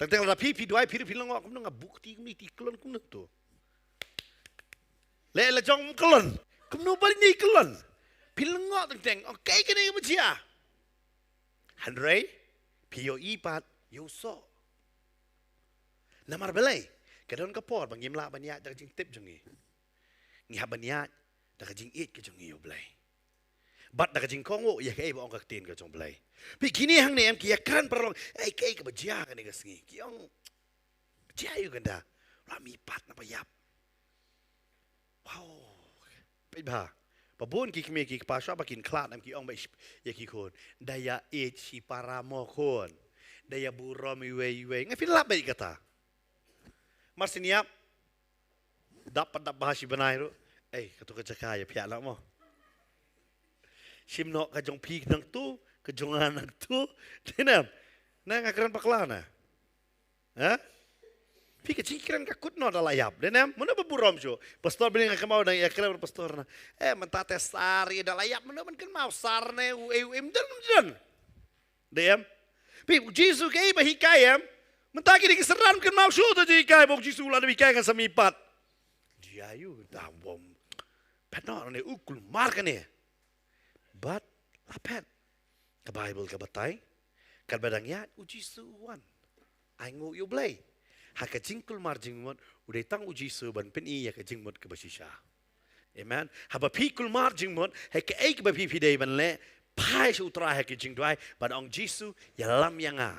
Teng teng lada phi phi duwai phi ruh phi lyngngoh, kumno nga buh kti kumne, kti kyllon kumno to. Leh la jong ym kyllon. Kumno ba ine i kyllon? Phi lyngngoh teng teng. Okay, kane kaba jia. Hynrei phi ïohi pat ïa u soh. Namar balei? Ka don ka por ba ngim lah ban ïaid da ka jingtip jong ngi. Ngi hap ban ïaid da ka jingïeit ka jong ngi ïa u Blei. Bad da ka jingkohnguh ïa kaei ba ong ka ktien ka jong u Blei. Phi, kine hangne em ki ïa kren paralok, ei, kaei kaba jia kane ka sngi? Ki ong, jia aïu kynda? La mih pat na ba ïap. Wow. Peit bha. Ba bun ki kmie ki kpa shuwa ba kin khlad em ki ong beit ïa ki khun, da ïa ïeit shipara mo khun. Da ïa burom iwei iwei. Nga phi lap beit kata. Mar syn ïap. Dap pat dap bha shi bnai ruh. Ei, kato ka jaka ïa phiah lah mo. Shim noh ka jong phi nangto, ka jong nga nangto. Dei ne em? Na nga kren bakla na. Ha? Phi, ka jingkren ka kut noh da la ïap. Dei ne em? Mano ba burom shuh? Pastor, bad nga kynmaw dang ïa kren pastor na. Eh, mynta te sar ïa da la ïap, mano ban kynmaw sar ne u ei u em, don don. Dei em? Phi, u Jisu kaei ba hikai em? Mynta kine ki synran kynmaw shuh te jinghikai ba u Jisu u la dep hikai ngan sa mih pat. Jia aïu da bym phet noh ne, u kulmar kane. Bad la phet. Ka Baibl ka batai, katba dang ïaid u Jisu u wan. Ai nguh ïa u Blei. Ha ka jingkulmar jingmut, u dei tang u Jisu ban pyni ïa ka jingmut kaba shisha. Amen. Haba phi kulmar jingmut, ha kaei kaba phi phi dei ban leh, phai sha u Trai ha ka jingduwai, ban ong, Jisu, ïalam ïa nga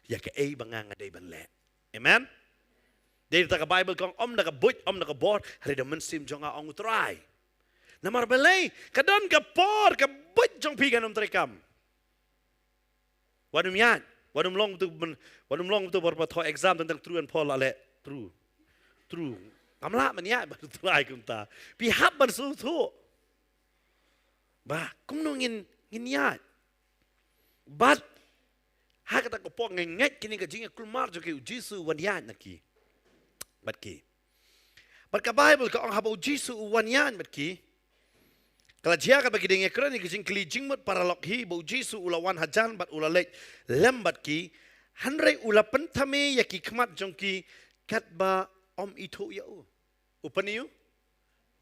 ïa kaei ba nga nga dei ban leh. Amen. Dei da ka Baibl ka ong, ym da ka buit, ym da ka bor, hynrei da mynsiem jong nga, ong u Trai. Namar balei? Ka don ka por ka buit jong phi kan ym treikam. Wat nym ïaid, wat nym long tu, wat nym long tu bor ba thoh exam tang tang true and false la leh. True. True. Kam lah ban ïaid bad u Trai kumta. Phi hap ban sngewthuh ba kumno ngin, ngin ïaid. Bad ha kata ka por nga ngeit kine ka jingïakulmar jong ki, u Jisu u wan ïaid na ki. Bad ki. Bad ka Baibl ka ong haba u Jisu u wan ïaid bad ki, ka la jia katba ki dang ïakren ïa ka jingkylli jingmut paralok hi, ba u Jisu u la wan hajan bad u la leit lem bad ki, hynrei u la pynthame ïa ki khmat jong ki katba ym ithuh ïa u. U pyn-, u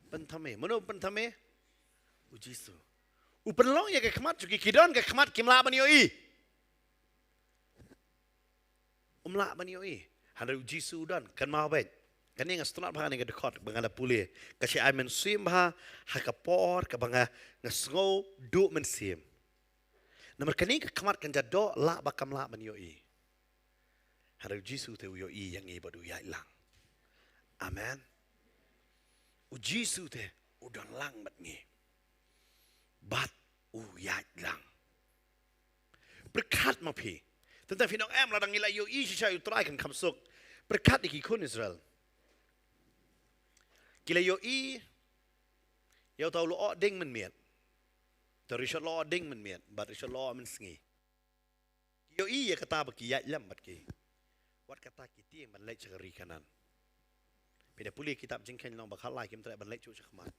pynthame. Mano u pynthame? U Jisu. U pynlong ïa ka khmat jong ki, ki don ka khmat, kim lah ban ïohi. Ym lah ban ïohi. Hynrei u Jisu u don, kynmaw beit. Kane nga sngewtynnat bha kane ka dkhot ba nga la pule. Ka shai mynsiem bha ha ka por kaba nga, nga sngew duh mynsiem. Namar kane ka khmat kan ja doh lah ba kam lah ban ïohi. Hynrei u Jisu te u ïohi ïa ngi bad u ïaid lang. Amen. U Jisu te u don lang bad ngi. Bad u ïaid lang. Pyrkhat ma phi. Tang tang phi ong em, lada ngi la ïohi shisha ïa u Trai kan kham suk. Pyrkhat ïa ki khun Israel. Ki la ïohi ïa uta u lyoh ding mynmiet. Te rishot lyoh ding mynmiet bad rishot lyoh mynsngi. Ki ïohi ïa kata ba ki ïaid lem bad ki. Wat kata ki tieng ban leit sha ka ri Kanaan. Phi da pule kitab Jingkheiñ lynnong ba khatlai, kim treh ban leit shuh sha khmat.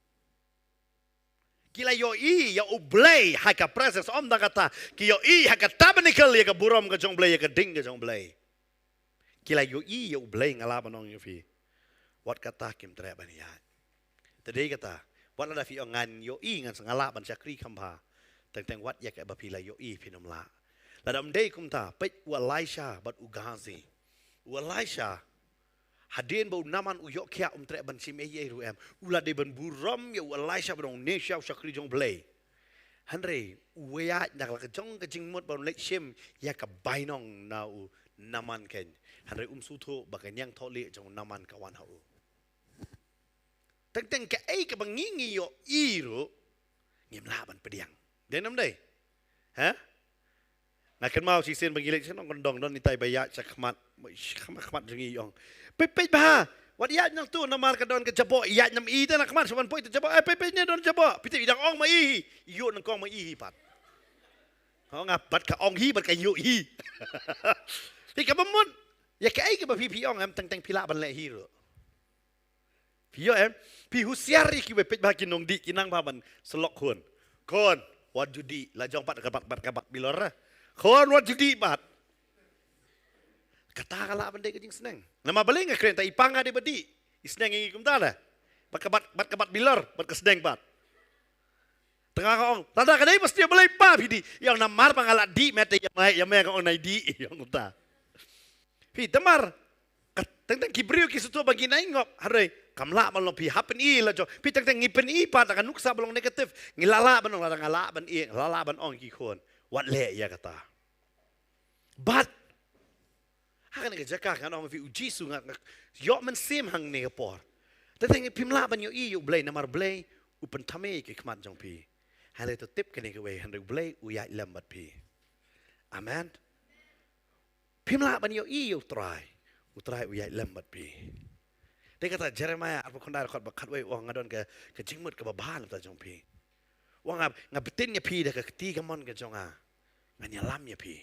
Ki la ïohi ïa U Blei ha ka presence, ym tang kata, ki ïohi ha ka tabernacle ïa ka burom ka jong U Blei, ïa ka ding ka jong U Blei. Ki la ïohi ïa U Blei, nga lah ban ong ïa phi. Wat kata kim treh ban ïaid. Te dei kata, wat lada phi ong ngan ïohi, ngan sa, nga lah ban shakri kham bha. Teng teng wat ïa kaba phi la ïohi phin ym lah. Lada ym dei kumta, peit u Elisha bad u Gehazi. U Elisha, hadien ba u Naaman u ïoh khiah, um treh ban shim ei ei ruh em. U la dei ban burom ïa u Elisha ba dang ong ne sha u shakri jong U Blei. Hynrei u ïaid na la ka jong ka jingmut ban leit shim ïa ka bainong na u Naaman keiñ. Hynrei um sngewthuh ba ka niangthohlieh jong u Naaman ka wan ha u. Teng teng kaei kaba ngi, ngi ïohi ruh ngim lah ban pdiang. Dei ne ym dei? Ha? Nga kynmaw shisien ba ngi leit sha nongkyndong, don itai ba ïaid sha khmat, khmat, khmat jong ngi, ong, peit, peit bha, wat ïaid nangtu namar ka don ka jaboh, ïaid nam i te na khmat, sha ban poi te jaboh, eh, peit, peit ne don jaboh, peit te i dang ong ma i hi, ïoh nyngkong ma i hi pat. Ong nga, bad ka ong hi bad ka ïoh hi. Phi, kaba mut ïa kaei kaba phi, phi ong em, teng teng phi lah ban leh hi ruh. Phi ïoh em? Phi husiar ïa kiwei, peit bha ki nongdih ki nang bha ban syllok khun. Khun, wat ju dih, la jong pat ka bat, bat ka bat bilor, eh. Khun, wat ju dih pat. Kata ka lah ban dei ka jingsneng. Namar balei nga kren, ta i pa nga dei ba dih. I sneng ïa ngi kumta la. Bad ka bat, bad ka bat bilor, bad ka sneng pat. Te nga ong, lada ka dei ba sngewbha lei pa phi dih. Ïa ong namar ba nga la dih, met ïa me, ïa me nga ong nai dih. Ïa ong kumta. Phi, namar ka, teng teng ki briew ki sngewthuh ba ngi nai ngop, hynrei kam lah ban long. Phi hap pyni la jong. Phi, teng teng ngi pyni pat da ka nuksa ba long negative. Ngi lah lah ban ong, lada nga lah ban ïeh, lah lah ban ong ki khun, wat leh ïa kata. Bad ha kane ka jaka ngan ong phi, U Jisu, nga, nga ïoh mynsiem hangne ka por. Teng teng phim lah ban ïohi ïa U Blei, namar Blei u pynthame ïa ki khmat jong phi. Hynrei to tip kane kawei, hynrei U Blei u ïaid lem bad phi. Amen. Phim lah ban ïohi ïa U Trai, U Trai u ïaid lem bad phi. Te kata Jeremiah arphew khyndai dkhot ba khatwei u ong, nga don ka, ka jingmut kaba bha na bynta jong phi. U ong, nga, nga btin ïa phi da ka kti kamon ka jong nga. Ngan ïalam ïa phi.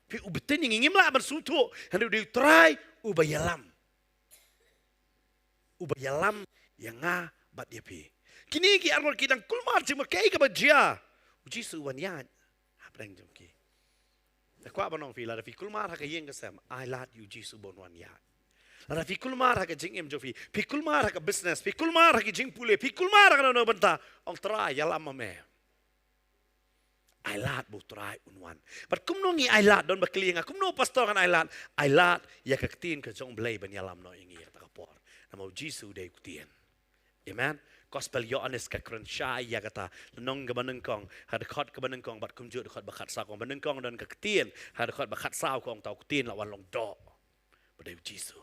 Phi, u btin ïa ngi, ngim lah ban sngewthuh, hynrei u dei U Trai uba ïalam. Uba ïalam ïa nga bad ïa phi. Kine ki arngut ki dang kulmar jingmut, kaei kaba jia? U Jisu u wan ïaid hapdeng jong ki. Nga kwah ban ong phi, lada phi kulmar ha ka ïing ka sem, ai lad ïa U Jisu ba un wan ïaid. Lada phi kulmar ha ka jingim jong phi, phi kulmar ha ka business, phi kulmar ha ka jingpule, phi kulmar ha kano kano ka bynta, ong, Trai, ïalam ma me. Ai lad ba U Trai un wan. Bad kumno ngi ai lad? Don ba kylli ïa nga, kumno pastor ngan ai lad? Ai lad ïa ka ktien ka jong U Blei ban ïalam noh ïa ngi ha kata ka por. Namar U Jisu u dei U Ktien. Amen. Gospel Ïoannis ka kren shai ïa kata. Lynnong kaba nyngkong, ha dkhot kaba nyngkong bad kumjuh dkhot ba khatsaw, ka ong ba nyngkong don ka Ktien, ha dkhot ba khatsaw ka ong, uta U Ktien la wan long doh. Ba dei U Jisu.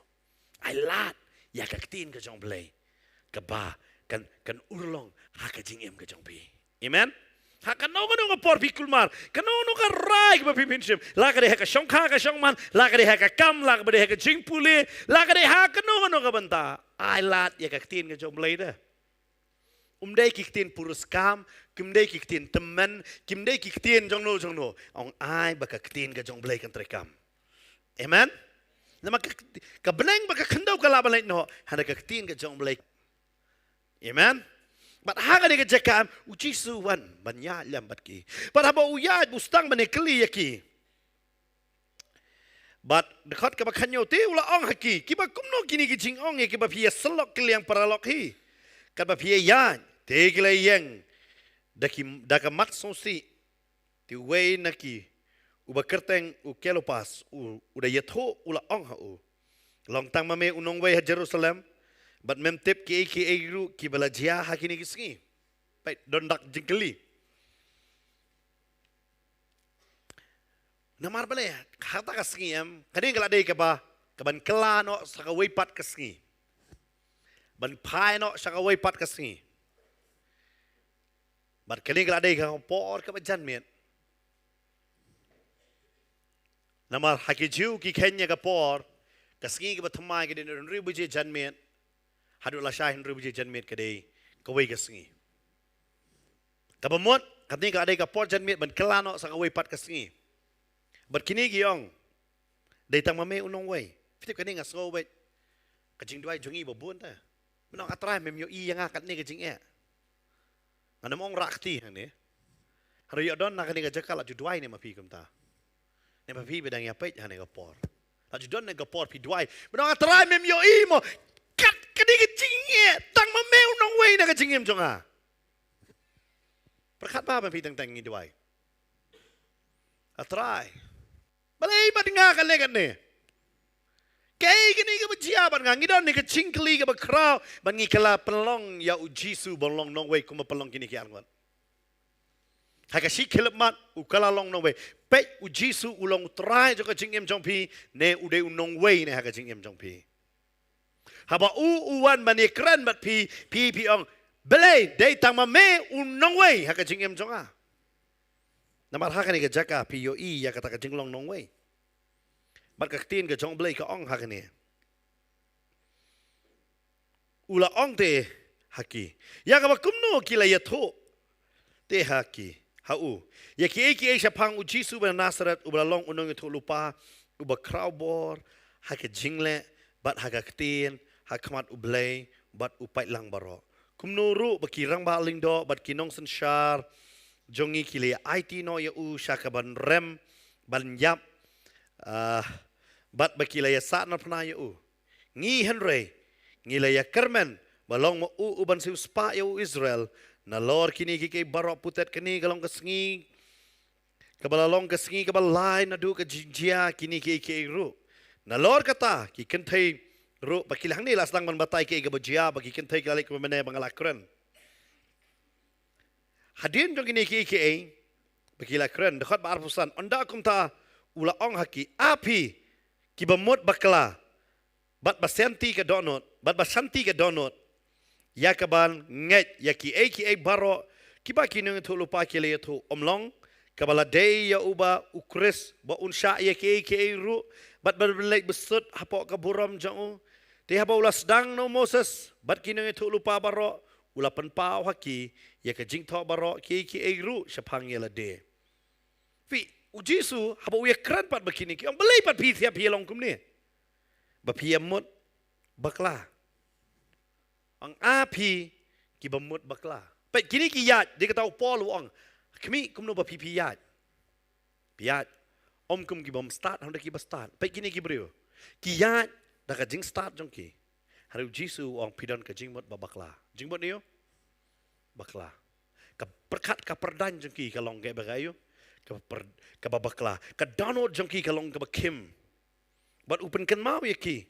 Ai lad ïa ka ktien ka jong U Blei, kaba kan, kan urlong ha ka jingim ka jong phi. Amen. Ha kano kano ka por phi kulmar, kano kano ka rai kaba phi pynshim, la ka dei ha ka shongkha ka shongman, la ka dei ha ka kam, la ka dei ha ka jingpule, la ka dei ha kano kano ka bynta, ai lad ïa ka ktien ka jong U Blei de. Um dei ki ktien puriskam, kim dei ki ktien tymmen, kim dei ki ktien jongno jongno. Ong ai ba ka ktien ka jong U Blei kan treikam. Amen. Namar ka, ka bneng bad ka khyndew ka lah ban leit noh, hynrei ka ktien ka jong U Blei. Amen. Bad ha kane ka jaka em, U Jisu u wan ban ïaid lem bad ki. Bad haba u ïaid, u sdang ban ïakylli ïa ki. Bad dkhot kaba khathynñiew, te u la ong ha ki, kiba kumno kine ki jingong ïa kiba phi ïa syllok kylliang paralok hi? Katba phi ïa ïaid, te ki la ïeng da ki, da ka mat sngewsih. Te uwei na ki, uba kyrteng u Kleopas, u, u da ïathuh, u la ong ha u, long tang ma me u nongwei ha Jerusalem, bad mem tip kiei kiei ruh kiba la jia ha kine ki sngi? Peit, don dak jingkylli. Namar balei, ha kata ka sngi em, kane ka la dei kaba, kaban kylla noh sha kawei pat ka sngi. Ban phai noh sha kawei pat ka sngi. Bad kane ka la dei ka por kaba janmiet. Namar ha ki Jiw ki kheiñ ïa ka por, ka sngi kaba thymmai ka dei hynriew baje janmiet, haduh lashai hynriew baje janmiet ka dei kawei ka sngi. Kaba mut, kane ka la dei ka por janmiet ban kylla noh sha kawei pat ka sngi. Bad kine ki ong, dei tang ma me u nongwei. Phi tip kane nga sngew bad ka jingduwai jong ngi ba bun te. Mynno nga Trai mem ïohi ïa nga katne ka jingeh. Ngan ym ong rah kti hangne. Hynrei ïoh don na kane ka jaka la ju duwai ne ma phi kumta. Ne ma phi ba dang ïa peit hangne ka por. La ju don ne ka por phi duwai. Mynno nga Trai mem ïohi mo. Kat kane ka jingeh. Tang ma me u nongwei na ka jingim jong nga. Pyrkhat ba ma phi teng teng ngi duwai. A Trai. Balei bad nga kane kane. Kaei kane kaba jia bad nga ngi don ne ka jingkylli kaba khraw. Bad ngi kylla pynlong ïa u Jisu ban long nongwei kumba pynlong kine ki arngut. Ha ka shi khyllipmat u kylla long nongwei. Peit u Jisu u long u Trai jong ka jingim jong phi. Ne u dei u nongwei ne ha ka jingim jong phi. Haba u u wan ban ïakren bad phi, phi phi ong, balei dei tang ma me u nongwei ha ka jingim jong nga. Namar ha kane ka jaka phi ïohi ïa kata ka jinglong nongwei. Bad ka ktien ka jong Blei ka ong ha kane. U la ong te ha ki. Ïa kaba kumno ki la ïathuh. Te ha ki, ha u. Ïa kiei kiei shaphang u Jisu ba Nasaret, uba la long u nongïathuhlypa, uba khraw bor, ha ka jingleh, bad ha ka ktien, ha khmat u Blei, bad u paidlang baroh. Kumno ruh ba ki rangbah lyngdoh, bad ki nongsynshar, jong ngi ki la aiti noh ïa u, sha kaban rem, ban ïap, ah, bad ba ki la ïasaid naphna ïa u. Ngi hynrei, ngi la ïakyrmen, ba long ma u uban siew spah ïa u Israel, nalor kine kiei kiei baroh pynthut kane ka long ka sngi, kaba la long ka sngi, kaba lai naduh ka jingjia kine kiei kiei ruh. Nalor kata, ki kynthei ruh, ba ki la hangne la sdang ban batai kiei kaba jia, ba ki kynthei ki la leit kumne ba nga la kren. Hadien jong kine kiei kiei, ba ki la kren, dkhot ba arphew san, ynda kumta, u la ong ha ki, a phi, kiba mut bakla, bad ba shanti ka dohnud, bad ba shanti ka dohnud. Ïa kaban ngeit, ïa kiei kiei baroh, kiba ki nongïathuhlypa ki la ïathuh, ym long, kaba la dei ïa uba u Khrist, ba un shah ïa kiei kiei ruh, bad ban leit bsut hapoh ka burom jong u. Te haba u la sdang na u Moses, bad ki nongïathuhlypa baroh, u la pynpaw ha ki, ïa ka jingthoh baroh, kiei kiei ruh, shaphang ïa lade. Phi, u Jisu, haba u ïakren pat ba kine ki, ong balei pat phi thiah phi long kumne. Ba phi ïa mut bakla. Ong a phi kiba mut bakla. Peit kine ki ïaid, dei kata u Paul u ong. Khmih kumno ba phi phi ïaid. Phi ïaid. Ym kum ki bym stad, hynrei kiba stad. Peit kine ki briew. Ki ïaid, da ka jingstad jong ki. Hynrei u Jisu u ong phi don ka jingmut ba bakla. Jingmut ne u? Bakla. Ka pyrkhat ka pyrdain jong ki ka long kaei ba kaei u? Ka pyr-, kaba bakla. Ka dohnud jong ki ka long kaba khim. Bad u pynkynmaw ïa ki.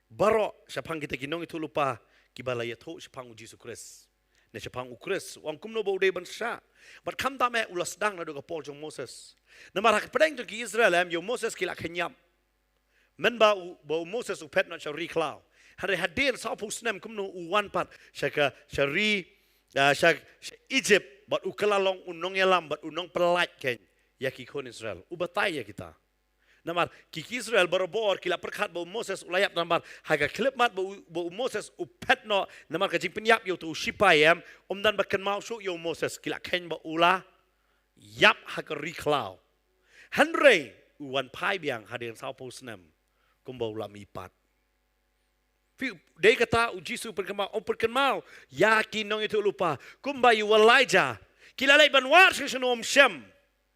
Baroh, shaphang kita ki nongïathuhlypa, kiba la ïathuh shaphang u Jisu Khrist. Ne shaphang u Khrist, u ong kumno ba u dei ban shah. Bad khamtam eh u la sdang naduh ka por jong Moses. Namar ha ka pdeng jong ki Israel em, ïa u Moses ki la kheiñ ïap. Mynba u, ba u Moses u phet noh sha ri khlaw. Hynrei hadien sawphew snem kumno u wan pat, sha ka, sha ri, ah, sha, sha Egypt, bad u kylla long u nongïalam, bad u nongpyllait kein. Ïa ki khun Israel. U batai ïa kita. Namar, ki, ki Israel barabor, ki la pyrkhat ba u Moses u la ïap namar, ha ka khyllipmat ba u, ba u Moses u phet noh, namar ka jingpynïap ïa uto u shipai em, ym don ba kynmaw shuh ïa u Moses, ki la kheiñ ba u la ïap ha ka ri khlaw. Hynrei, u wan phai biang hadien sawphew snem, kumba u la mihpat. Phi, dei kata u Jisu pynkynmaw, u pynkynmaw, ïa ki nongïathuhlypa, kumba ïa u Elijah, ki la leit ban wad shano shano ym shem.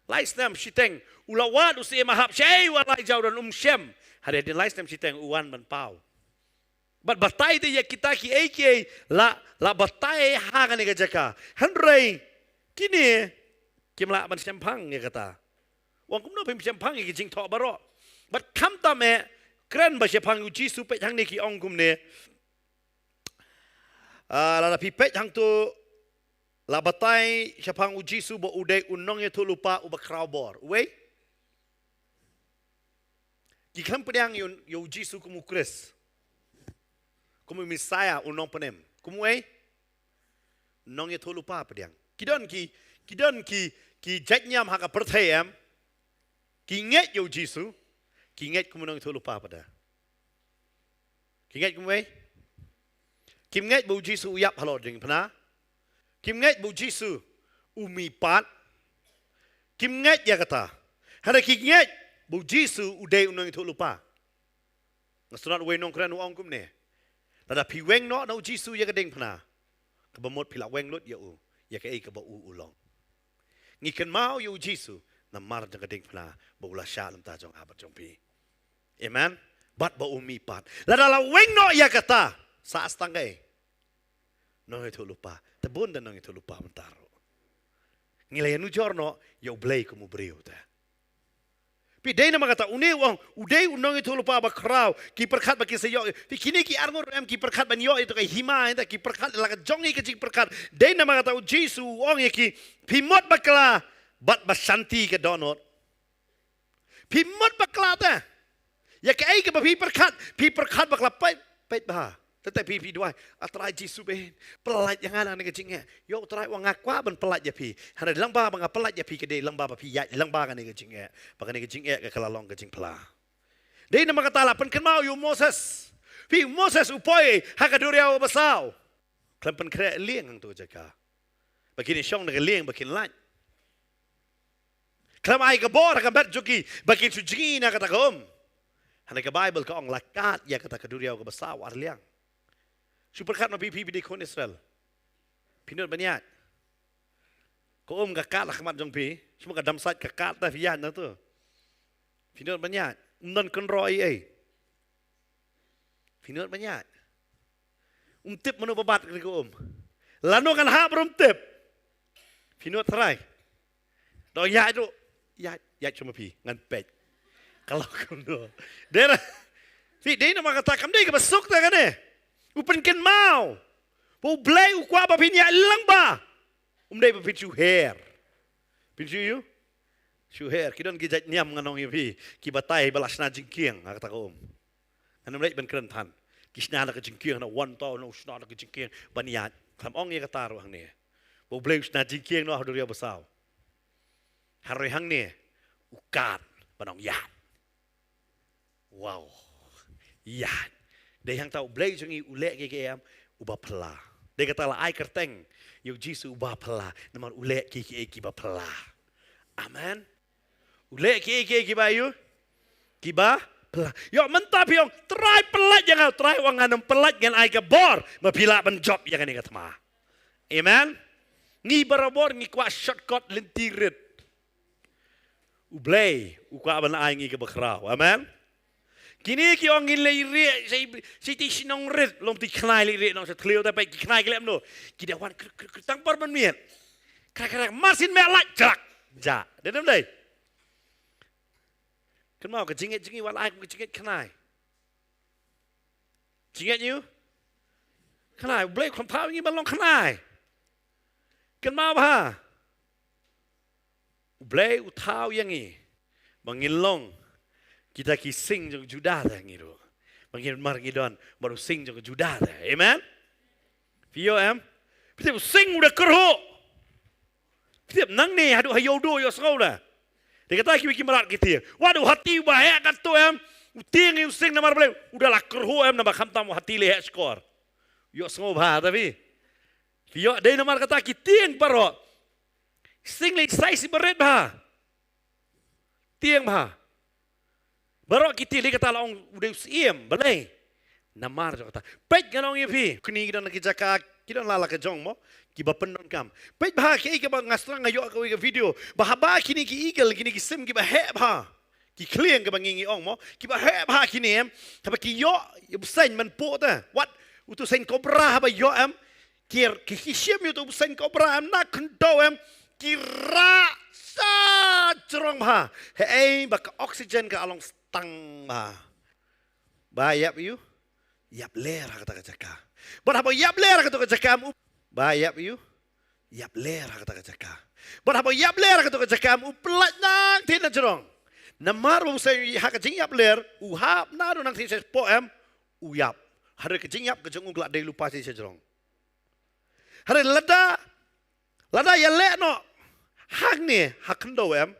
Lai snem shiteng, u la wad u Syiem Ahab, shaei u Elijah u don ym shem. Hynrei hadien lai snem shiteng, u wan ban paw. Bad batai te ïa kita kiei kiei, la, la batai ha kane ka jaka. Hynrei, kine, kim lah ban shemphang ïa kata. U ong kumno phim shemphang ïa ki jingthoh baroh. Bad khamtam eh, kren ba shaphang u Jisu peit hangne ki ong kumne. Ah, lada phi peit hangto, la batai shaphang u Jisu ba u dei u nongïathuhlypa uba khraw bor. Uwei? Ki khlem pdiang ïa u, ïa u Jisu kum u Khrist, kum u Messiah, u nongpynim. Kum u ei? Nongïathuhlypa pdiang. Ki don ki, ki don ki, ki jait niam ha ka pyrthei em. Ki ngeit ïa u Jisu, ki ngeit kum u nongïathuhlypa pat de. Ki ngeit kum u ei? Kim ngeit ba u Jisu u ïap halor diengphna. Kim ngeit ba u Jisu u mihpat. Kim ngeit ïa kata. Hynrei ki ngeit ba u Jisu u dei u nongïathuhlypa. Nga sngewthuh uwei u nongkren u ong kumne: Lada phi weng noh na u Jisu ïa ka diengphna, kaba mut phi la weng lut ïa u, ïa kaei kaba u u long. Ngi kynmaw ïa u Jisu namar jong ka diengphna ba u la shah lynter jong nga bad jong phi. Amen. Bad ba u mihpat. Lada la weng noh ïa kata, sa tang kaei? Nongïathuhlypa. Te bun de nongïathuhlypa mynta ruh. Ngi la ïanujor noh ïa u Blei kum u briew te. Phi, dei namar kata une u ong u dei u nongïathuhlypa bakhraw. Ki pyrkhat ba kin sa ïoh. Phi, kine ki arngut ruh em ki pyrkhat ban ïoh ïa kata ka hima, ïa kata ki pyrkhat la ka jong ngi ka jingpyrkhat. Dei namar kata u Jisu u ong ïa ki: Phi mut bakla bad ba shanti ka dohnud. Phi mut bakla te. Ïa kaei kaba phi pyrkhat, phi pyrkhat bakla, peit, peit bha. Te te phi, phi duwai: A Trai Jisu, pynlait ïa nga na kane ka jingeh. Ïoh, Trai, u ong nga kwah ban pynlait ïa phi. Hynrei lyngba ba nga pynlait ïa phi ka dei lyngba ba phi ïaid lyngba kane ka jingeh, ba kane ka jingeh ka la long ka jingphla. Dei namar kata la pynkynmaw ïa u Moses. Phi, u Moses u poi ha ka duriaw basaw. Khlem pynkhreh lieng hangto ka jaka ba kin ïashong na ka lieng ba kin lait. Khlem ai ka bor ha ka met jong ki ba kin shu jngi na kata ka um. Hynrei ka Baibl ka ong la kad ïa kata ka duriaw kaba saw ar liang. Shu pyrkhat ma phi, phi, phi dei khun Israel. Phi nud ban ïaid? Ka um ka kad ha khmat jong phi. Shu ma ka dam sait ka kad te phi ïaid na to. Phi nud ban ïaid? Um don kynroh ei ei. Phi nud ban ïaid? Um tip mano ba bat ka um. Lano kan hap ruh um tip. Phi nud trai? Dang ïaid ruh. Ïaid, ïaid sha ma phi, ngan peit. Ka long kumno? Dei re. Phi, dei namar kata kam dei kaba suk te kane. U pynkynmaw ba u Blei u kwah ba phin ïaid lyngba. Um dei ba phin shu her. Phin shu ïu? Shu her. Ki don ki jait niam ngan ong ïa phi, ki batai ba la shna jingkieng ha kata ka um. Ngan ym leit ban kren than. Ki shna da ka jingkieng, na wan tau na u shna da ka jingkieng ban ïaid. Khlem ong ïa kata ruh hangne ba u Blei u shna jingkieng noh ha duriaw basaw. Hynrei hangne u kad ban ong ïaid. Wow. Ïaid. Dei hangta u Blei jong ngi u leh kiei kiei em? Uba phylla. Dei kata la ai kyrteng ïa u Jisu uba phylla, namar u leh kiei kiei kiba phylla. Amen. U leh kiei kiei kiba ïu? Kiba phylla. Ïoh, mynta phi ong, Trai, pynlait ïa nga. Trai u ong, ngan ym pynlait, ngan ai ka bor ba phi lah ban jop ïa kane ka thma. Amen. Ngi barabor ngi kwah shortcut lynti rit. U Blei u kwah ban ai ngi kaba khraw. Amen. Kine ki ong ngin leit rieh sha, sha itei shnong rit, long itei khnai leit rieh nong sha thliew, te peit ki khnai ki leh kumno. Ki da wan krik krik krik tang por ban miet. Krak krak, mar sien meh lait jrak. Ja. Dei ne ym dei? Kynmaw ka jingngeit jong ngi wat la ai kum ka jingngeit khnai. Jingngeit ïu? Khnai, u Blei u khlem thaw ïa ngi ban long khnai. Kynmaw bha. U Blei u thaw ïa ngi ba ngin long kita ki sing jong Judah te ngi ruh. Ba ngin mar ngi don bad u sing jong Judah te. Amen. Phi ïoh em? Phi tip u sing u da kyrhuh. Phi tip nangne haduh ha Ïewduh ïohsngew da. Dei kata kiwei ki mrad ki tieng. Wat u hati uba heh katto em. U tieng ïa u sing namar balei? U da la kyrhuh em, namar khamtam u hati lei heh shkor. Ïohsngew bha ta phi. Phi ïoh, dei namar kata ki tieng baroh. Sing lei sai shi barit bha. Tieng bha. Baroh ki tieng, dei kata la ong u dei u syiem, balei? Namar jong kata. Peit ngan ong ïa phi, kine ki don ha ki jaka, ki don la la ka jong mo, kiba pyndonkam. Peit bha kiei kiba nga sdang nga ïoh kawei ka video. Ba haba kine ki eagle, kine ki sim kiba heh bha. Ki khlieng kiba ngi ngi ong mo, kiba heh bha kine em. Haba ki ïoh ïa u bseiñ man poh te. Wat, uto u bseiñ cobra haba ïoh em. Ki, ki, ki shim ïa uto u bseiñ cobra em na khyndew em. Ki rah sa jrong bha. Haei ba ka oxygen ka long stang bha. Ba ïap ïu? Ïap ler ha kata ka jaka. Bad haba ïap ler ha kata ka jaka em u, ba ïap ïu? Ïap ler ha kata ka jaka. Bad haba ïap ler ha kata ka jaka em u pynlait nangtei na jrong. Namar u bseiñ ha ka jingïap ler, u hap naduh nangtei shapoh em, u ïap. Hynrei ka jingïap ka jong u ka la dei lypa shisha jrong. Hynrei lada, lada ïaleh noh hangne ha khyndew em.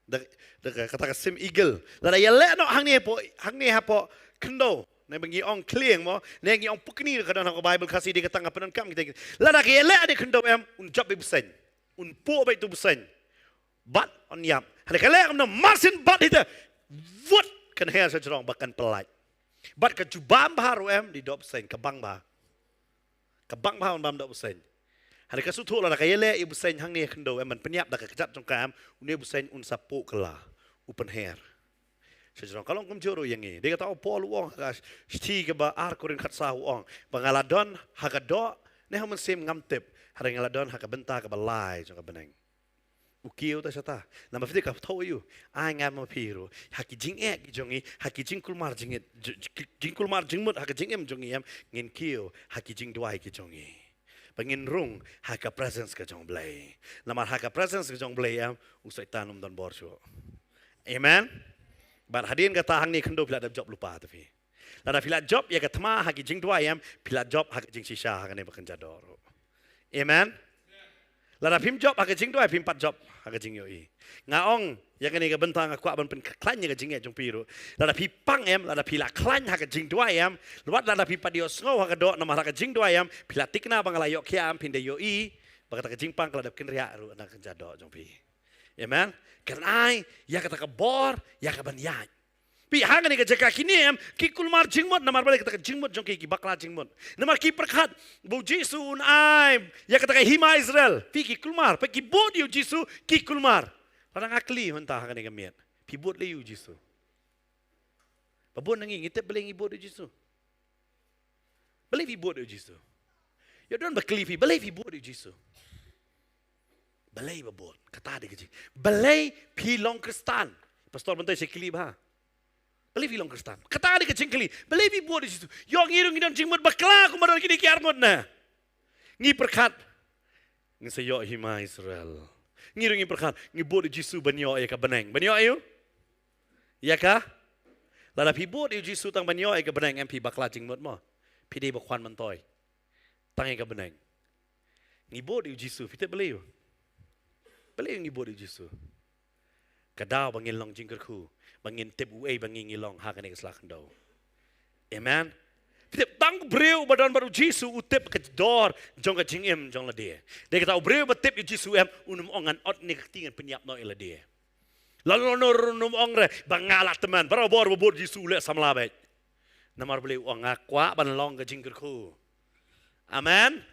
Da, da ka, kata ka sim eagle. Lada ïaleh noh hangne hapoh, hangne hapoh khyndew. Ne ba ngi ong khlieng mo, ne ngi ong pukni ka don ha ka Bible Khasi, dei kata nga pyndonkam kita. Lada ka ïaleh hangne khyndew em, un jop beit bseiñ. Un phuh beit tu bseiñ. Bad un ïap. Hynrei ka leh kumno, marsien bat hi te. Wut, kan her sha jrong ba kan pyllait. Bad ka jubab bha ruh em, dei doh bseiñ, ka bang bha. Ka bang bha un bam doh bseiñ. Hynrei ka sngewthuh lada ka ïaleh ïa u bseiñ hangne ha khyndew em ban pynïap da ka kjat jong ka em, une u bseiñ un sa phuh kylla, u pynher sha jrong. Ka long kumjuh ruh ïa ngi. Dei kata u Paul u ong ha ka shithi kaba ar Korinth khatsaw u ong ba nga la don ha ka doh ne ha u mynsiem ngam tip, hynrei nga la don ha ka bynta kaba lai jong ka bneng. U kiew ta shata. Namar phi tip ka pynthor ïa u. Ai nga ma phi ruh, ha ki jingeh ki jong ngi, ha ki jingkulmar jingit, ji-, ji-, ki jingkulmar jingmut ha ka jingim jong ngi em, ngin kiew ha ki jingduwai ki jong ngi. Ba ngin rung ha ka presence ka jong u Blei. Namar ha ka presence ka jong u Blei em, u Soitan um don bor shuh. Amen. Bad hadien kata hangne khyndew phi la dep jop lypa te phi. Lada phi la jop ïa ka thma ha ki jingduwai em, phi la jop ha ka jingshisha ha kane ba kynja doh ruh. Amen. Lada phim jop ha ka jingduwai, phim pat jop ha ka jingïohi. Nga ong ïa kane ka bynta nga kwah ban pynkhlaiñ ïa ka jingeh jong phi ruh. Lada phi pang em, lada phi la khlaiñ ha ka jingduwai em, wat lada phi pat ïohsngew ha ka doh namar ha ka jingduwai em, phi la thikna ba nga la ïoh khia em, phin da ïohi ba kata ka jingpang ka la dep kynriah ruh na ka kynja doh jong phi. Amen. Kan ai ïa kata ka bor ïa ka ban ïaid. Phi, ha kane ka jaka kine em ki kulmar jingmut, namar balei? Kata ka jingmut jong ki, ki bakla jingmut. Namar ki pyrkhat ba u Jisu un ai ïa kata ka hima Israel. Phi, ki kulmar, phi, ki bud ïa u Jisu, ki kulmar. Lada nga kylli mynta ha kane ka miet, phi bud lei ïa u Jisu? Ba bun na ngi ngi tip balei ngi bud ïa u Jisu. Balei phi bud ïa u Jisu? Ïa don ba kylli phi, balei phi bud ïa u Jisu? Balei ba bud? Kata dei ka jing. Balei phi long Khristan? Pastor mynta sa kylli bha. Balei phi long Khristan? Kata dei ka jingkylli. Balei phi bud ïa u Jisu? Ïoh ngi ruh ngi don jingmut bakla kumba don kine ki arngut na. Ngi pyrkhat ngin sa ïoh hima Israel. Ngi ruh ngi pyrkhat ngi bud ïa u Jisu ban ïoh ïa ka bneng. Ban ïoh ïa u? Ïa ka? Lada phi bud ïa u Jisu tang ban ïoh ïa ka bneng, em phi bakla jingmut mo. Phi dei ba khwan myntoi tang ïa ka bneng. Ngi bud ïa u Jisu, phi tip balei? Balei ngi bud ïa u Jisu? Ka daw ba ngin long jingkyrkhu, ba ngin tip uei ba ngi ngi long ha kane ka sla khyndew. Amen. Phi tip, tang u briew ba don bad u Jisu u tip ka dor jong ka jingim jong lade. Dei kata u briew ba tip ïa u Jisu em, un ym ong ngan ot ne ka kti ngan pynïap noh ïa lade. Lano lano ruh un ym ong re ba nga la tymmen. Barabor ba bud Jisu u leh samla beit. Namar balei? U ong nga kwah ban long ka jingkyrkhu. Amen.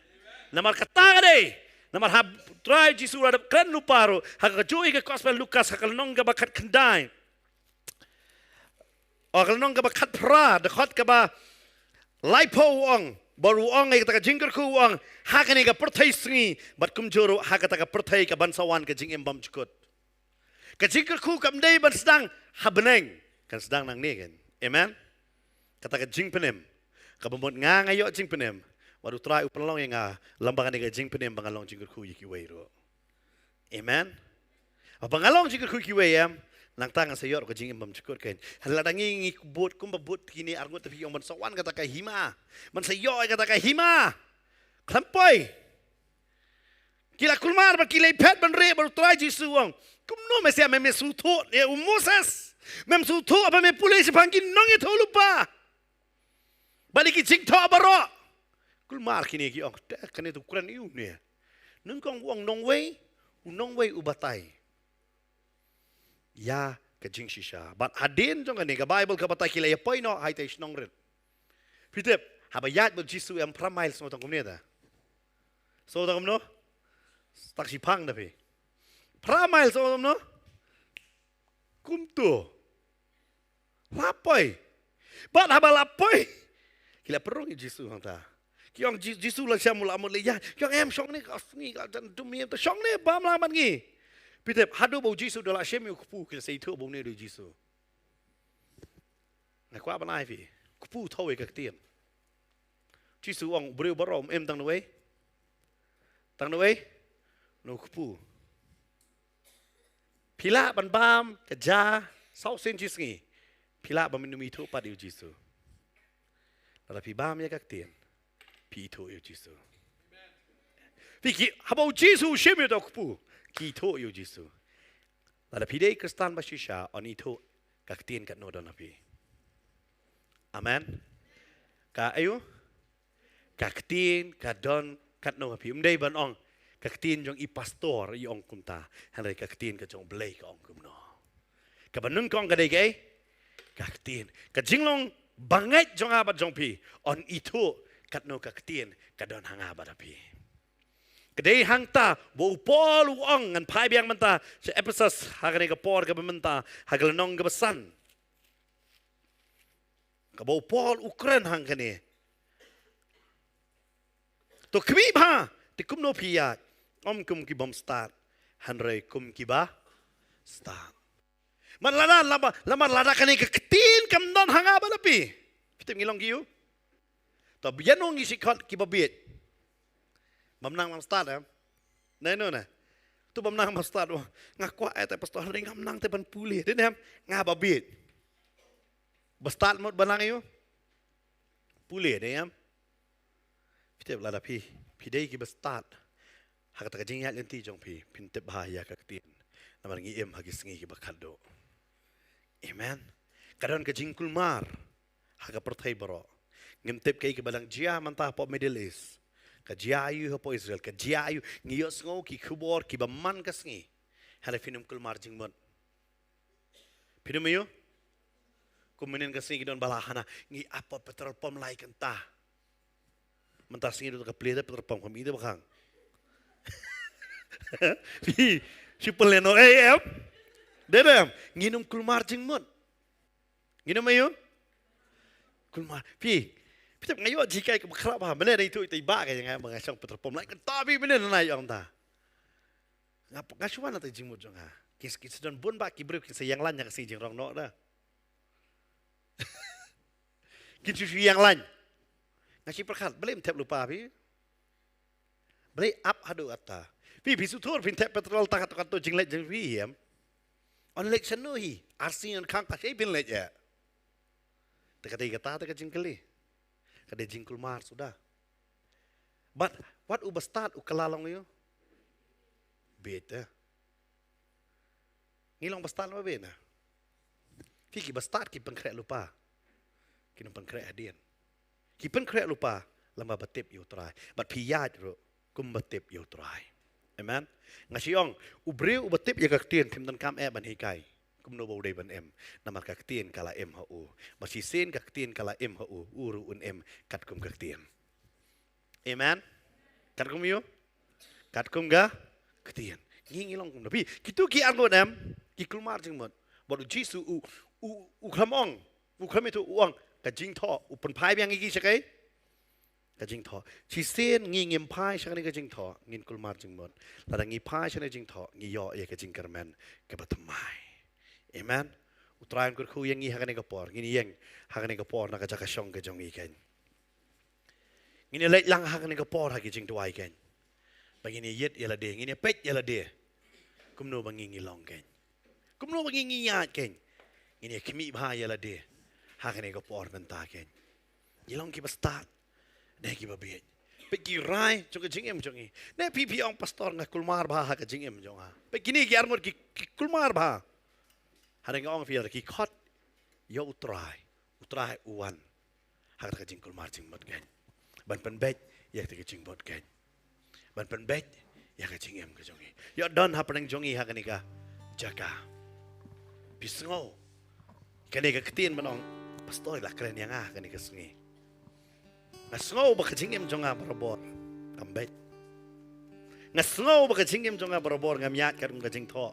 Namar kata ka dei. Namar ha u Trai Jisu u la dep kren lypa ruh ha kajuh ka gospel Lukas ha ka lynnong kaba khatkhyndai, ha ka lynnong kaba khatphra, dkhot kaba laiphew u ong, bad u ong ïa kata ka jingkyrkhu u ong, ha kane ka pyrthei sngi bad kumjuh ruh ha kata ka pyrthei ka ban sa wan ka jingim bymjukut. Ka jingkyrkhu kam dei ban sdang ha bneng, kan sdang nangne kan. Amen. Kata ka jingpynim, kaba mut nga nga ïoh jingpynim, bad u Trai u pynlong ïa nga lem bad kane ka jingpynim ba ngan long jingkyrkhu ïa kiwei ruh. Amen. Ba ngan long jingkyrkhu ïa kiwei em, nangta ngan sa ïoh ka jingim bymjukut kan. Hynrei lada ngi ngi bud kumba bud kine arngut, te phi ong ban sa wan kata ka hima, ban sa ïoh kata ka hima, khlem poi. Ki la kulmar bad ki la phet ban rieh bad u Trai Jisu u ong, kumno me sngewthuh, me sngewthuh ïa u Moses? Mem sngewthuh ba me pule shaphang ki nongïathuhlypa bad ïa ki jingthoh baroh? Kulmar kine, ki ong, te kane to u kren ïa une. Nyngkong u ong nongwei, u nongwei u batai ïa ka jingshisha. Bad hadien jong kane ka Baibl ka batai ki la ïa poi noh ha itei i shnong rit. Phi tip, haba ïaid bad u Jisu em phra mail, sngew tang kumne ta? Sngew tang kumno? Tang shiphang ta phi. Phra mail, sngew tang kumno? Kumto. La poi. Bad haba la poi, ki la pynrung ïa u Jisu hangta. Ki ong, "Ji-, Jisu, la shem u la mut leh ïa." Ki ong, "Em, shong ne ka sngi ka jan dum ïa ta, shong ne bam lang bad ngi." Phi tip, haduh ba u Jisu u da la shim ïa u kpu, ki la sa ïathuh ba une u dei u Jisu. Nga kwah ban ai phi, kpu thaw ïa ka ktien. Jisu u ong, "U briew baroh um im tang na uwei, tang na uwei, na u kpu." Phi lah ban bam ka ja Saw sien shi sngi, phi lah ba men ym ithuh pat ïa u Jisu. Lada phi bam ïa ka ktien, phi ithuh ïa u Jisu. Phi ki, haba u Jisu u shim ïa u kpu, ki ithuh ïa u Jisu. Lada phi dei Khristan ba shisha, yn ithuh ka ktien katno don ha phi. Amen. Ka aïu? Ka ktien ka don katno ha phi. Ym dei ban ong ka ktien jong i pastor i ong kumta. Hynrei ka ktien ka jong Blei ka ong kumno. Kaba nyngkong ka dei kaei? Ka ktien. Ka jinglong bangeit jong nga bad jong phi, yn ithuh katno ka ktien ka don ha nga bad ha phi. Ka dei hangta ba u Paul u ong, ngan phai biang mynta sha Ephesus ha kane ka por kaba mynta, ha ka lynnong kaba san. Kaba u Paul u kren hangkane. To khmih bha, te kumno phi ïaid, ym kum ki bym stad, hynrei kum kiba stad. Namar lada, lada, namar lada kane ka ktien kam don ha nga bad ha phi, phi tip ngi long ki aïu? To ïano ngi shu khot, kiba bieit? Bym nang bym stad em? Nai no na. To bym nang bym stad, oh. Nga kwah eh te pastor, hynrei ngam nang te ban pule. Dei ne em? Nga ba bieit. Ba stad mut ba nang aïu? Pule, dei ne em? Phi tip lada phi, phi dei kiba stad, ha kata ka jingïaid lynti jong phi, phin tip bha ïa ka ktien. Namar ngi im ha ki sngi kiba khatduh. Amen. Ka don ka jingkulmar ha ka pyrthei baroh. Ngim tip kaei kaba dang jia mynta hapoh Middle East. Ka jia aïu hapoh Israel, ka jia aïu, ngi ïohsngew ki khubor kiba man ka sngi. Hynrei phin ym kulmar jingmut. Phin ym aïu? Kum mynnin ka sngi ki don ba la hana, ngi ap petrol pump lai kynta. Mynta sngi dei ka plie da petrol pump kam i da ba khang. Phi, phi pynlehnoh ei em? Dei em? Ngin ym kulmar jingmut. Ngin ym aïu? Kulmar. Phi, phi tip nga ïoh jinghikai kaba khrap ha. Mynne dei tu ita i bah ka ïa nga ba nga shong petrol pump lai kynta, phi mynne na ïoh ta. Nga, nga shu wan na ta jingmut jong nga. Ki, ki sdang bun bah ki briew kin sa ïeng lain ïa ka sngi jingrong noh da. Kin shu shu ïeng lain. Nga shu pyrkhat, balei ym thep lypa phi? Balei ap haduh katta? Phi, phi shu thur phin thep petrol ta kato kato jingleit jong phi em? Yn leit shano hi? Ar sngi yn khang ta shei phin leit ïa. Te ka dei kata te ka jingkylli. Ka dei jingkulmar suda. Bad wat u bastad u kylla long ïa u bieit te. Ngi long bastad lem ba bieit na. Phi, ki bastad ki pynkhreh lypa. Ki nang pynkhreh hadien. Ki pynkhreh lypa lem ba tip ïa u Trai. Bad phi ïaid ruh kum ba tip ïa u Trai. Amen. Nga shu ong, u briew uba tip ïa ka ktien phim donkam eh ban hikai kumno ba u dei ban im. Namar ka ktien ka la im ha u. Bad shisien ka ktien ka la im ha u, u ruh un im katkum ka ktien. Amen. Katkum ïa u? Katkum ka ktien. Ngi, ngi long kumno? Phi, kitu ki arngut em, ki kulmar jingmut. Bad u Jisu u, u, u kham ong, u kham ïathuh, u ong ka jingthoh, u pynphai biang ïa ki sha kaei? Ka jingthoh. Shisien ngi ngim phai sha kane ka jingthoh, ngin kulmar jingmut. Lada ngi phai sha kane ka jingthoh, ngi ïoh ïa ka jingkyrmen kaba thymmai. Amen. U Trai un kyrkhu ïa ngi ha kane ka por, ngin ïeng ha kane ka por na ka jaka shong ka jong ngi keiñ. Ngin ïa leit lang ha kane ka por ha ki jingduwai keiñ. Ba ngin ïa ïit ïa lade, ngin ïa peit ïa lade. Kumno ba ngi ngi long keiñ. Kumno ba ngi ngi ïaid keiñ. Ngin ïa khmih bha ïa lade ha kane ka por mynta keiñ. Ngi long kiba stad ne kiba bieit? Peit ki rai jong ka jingim jong ngi. Ne phi, phi ong, pastor, nga kulmar bha ha ka jingim jong nga. Peit kine ki arngut ki, ki kulmar bha. Hynrei nga ong phi, lada ki khot ïa u Trai, u Trai u wan ha kata ka jingkulmar jingmut keiñ. Ban pynbeit ïa kata ka jingmut keiñ. Ban pynbeit ïa ka jingim ka jong ngi. Ïoh don hapdeng jong ngi ha kane ka jaka. Phi sngew kane ka ktien ban ong, pastor, la kren ïa nga ha kane ka sngi. Nga sngew ba ka jingim jong nga barabor kam beit. Nga sngew ba ka jingim jong nga barabor ngam ïaid katkum ka jingthoh.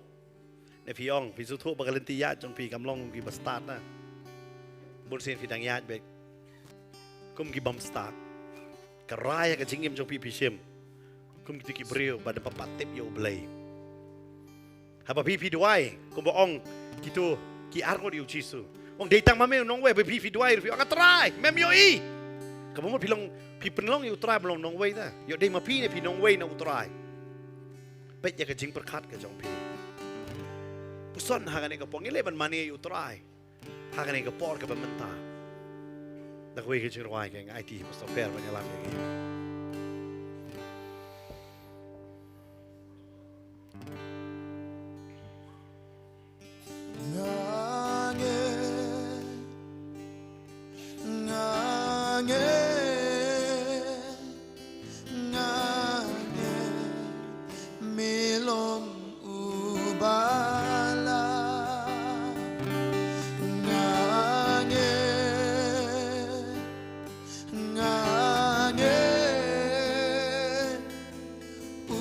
Ne phi ong, phi sngewthuh ba ka lynti ïaid jong phi kam long kum ki bastad na. Bun sien phi dang ïaid beit kum ki bym stad. Ka rai ha ka jingim jong phi, phi shim kum kito ki briew ba dang pat tip ïa U Blei. Haba phi, phi duwai kumba ong kito ki arngut ïa U Jisu. Ong, dei tang ma me u nongwei? Ba phi, phi duwai ruh phi ong, A Trai, mem ïohi. Kaba mut phi long, phi pynlong ïa U Trai ba long nongwei ta. Ïoh dei ma phi ne phi nongwei na U Trai. Peit ïa ka jingpyrkhat ka jong phi. U son ha kane ka por, ngi leh ban mane ïa u Trai ha kane ka por kaba mynta. Da kawei ka jingrwai ka nga aiti ha Pastor Per ban ïalam ïa ngi. Nga ngeit, nga ngeit, nga ngeit, me long u balang. Nga ngeit, nga ngeit, u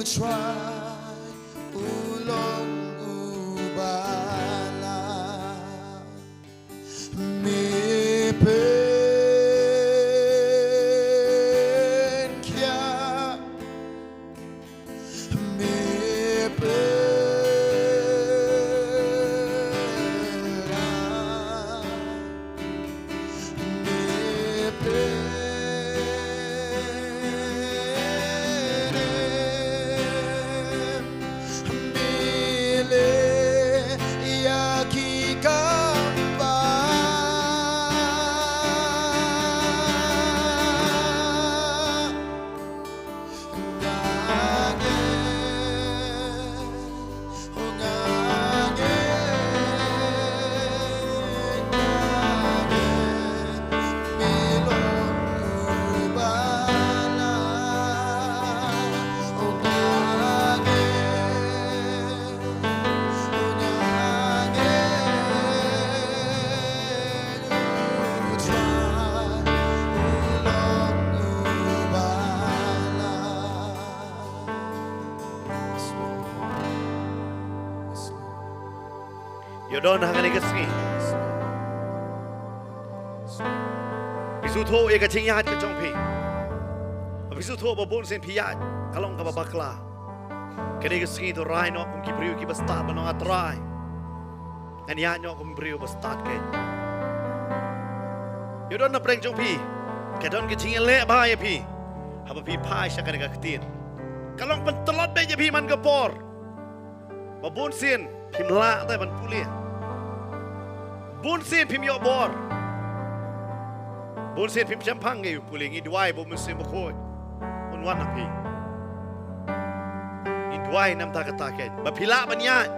Trai u long u balang. Me pynkhia, me pynlong, me pynlong, me leh ïa ki kaba Ïoh don ha kane ka sngi. Phi sngewthuh ïa ka jingïaid ka jong phi. Phi sngewthuh ba bun sien phi ïaid ka long kaba bakla. Kane ka sngi to rai noh kum ki briew kiba stad ban ong, A Trai, ngan ïaid noh kum briew ba stad keiñ. Ïoh don na pdeng jong phi, ka don ka jingïaleh bha ïa phi haba phi phai sha kane ka ktien. Ka long ban tlot beit ïa phi man ka por. Ba bun sien phim lah te ban pule. Bun sien phim ïoh bor. Bun sien phim shemphang ïa u pule. Ngi duwai ba u Mynsiem Bakhuid un wan ha phi. Ngi duwai namar kata keiñ ba phi lah ban ïaid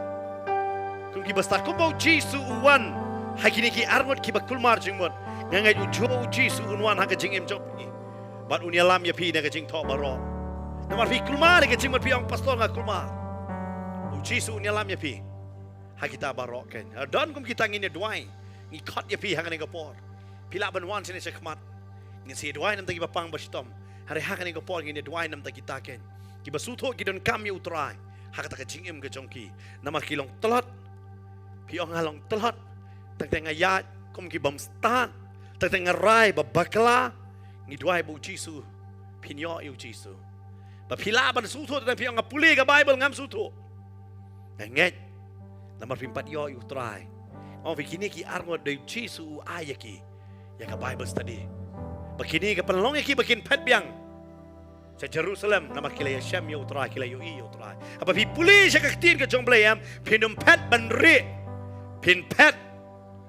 kum kiba stad, kumba u Jisu u wan ha kine ki arngut kiba kulmar jingmut. Nga ngeit u Jisu un wan ha ka jingim jong phi. Bad un ïalam ïa phi na ka jingthoh baroh. Namar phi kulmar ïa ka jingmut, phi ong, Pastor, nga kulmar. U Jisu un ïalam ïa phi ha kita baroh keiñ. Don kum kita ngin ïa duwai, ngi khot ïa phi ha kane ka por. Phi lah ban wan shane sha khmat. Ngin sa ïa duwai namar kiba pang ba shitom. Hynrei ha kane ka por ngin ïa duwai namar kita keiñ, kiba sngewthuh ki donkam ïa u Trai ha kata ka jingim ka jong ki. Namar ki long tlot. Phi ong, nga long tlot. Tang te nga ïaid kum ki bym stad. Tang te nga rai ba bakla. Ngi duwai ba u Jisu, phin ïoh ïa u Jisu. Ba phi lah ban sngewthuh, tang phi ong, nga pule ka Baibl, ngam sngewthuh. Nga ngeit namar phim pat ïoh ïa u Trai. Ong phi, kine ki arngut dei u Jisu u ai ïa ki ïa ka Bible study. Ba kine ka pynlong ïa ki ba kin phet biang sha Jerusalem, namar ki la ïashem ïa u Trai, ki la ïohi ïa u Trai. Haba phi pule sha ka ktien ka jong Blei em, phin ym phet ban rieh. Phin phet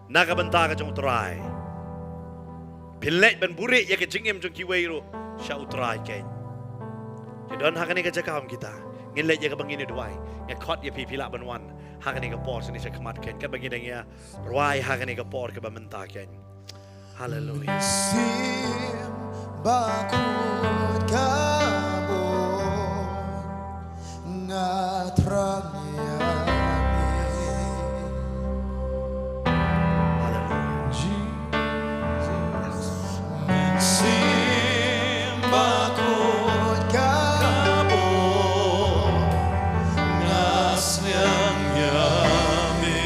na ka bynta ka jong u Trai. Phin leit ban buhrieh ïa ka jingim jong kiwei ruh sha u Trai keiñ. Ki don ha kane ka jaka, kum kita. Ngin leit ïa kaba ngin ïa duwai. Nga khot ïa phi, phi lah ban wan ha kane ka por shane sha khmat keiñ, katba ngi dang ïa rwai ha kane ka por kaba mynta keiñ. Haleluia. Mynsiem Bakhuid ka bun, nga thrang ïa me. Haleluia. Mynsiem Bakhuid ka bun, nga sliang ïa me.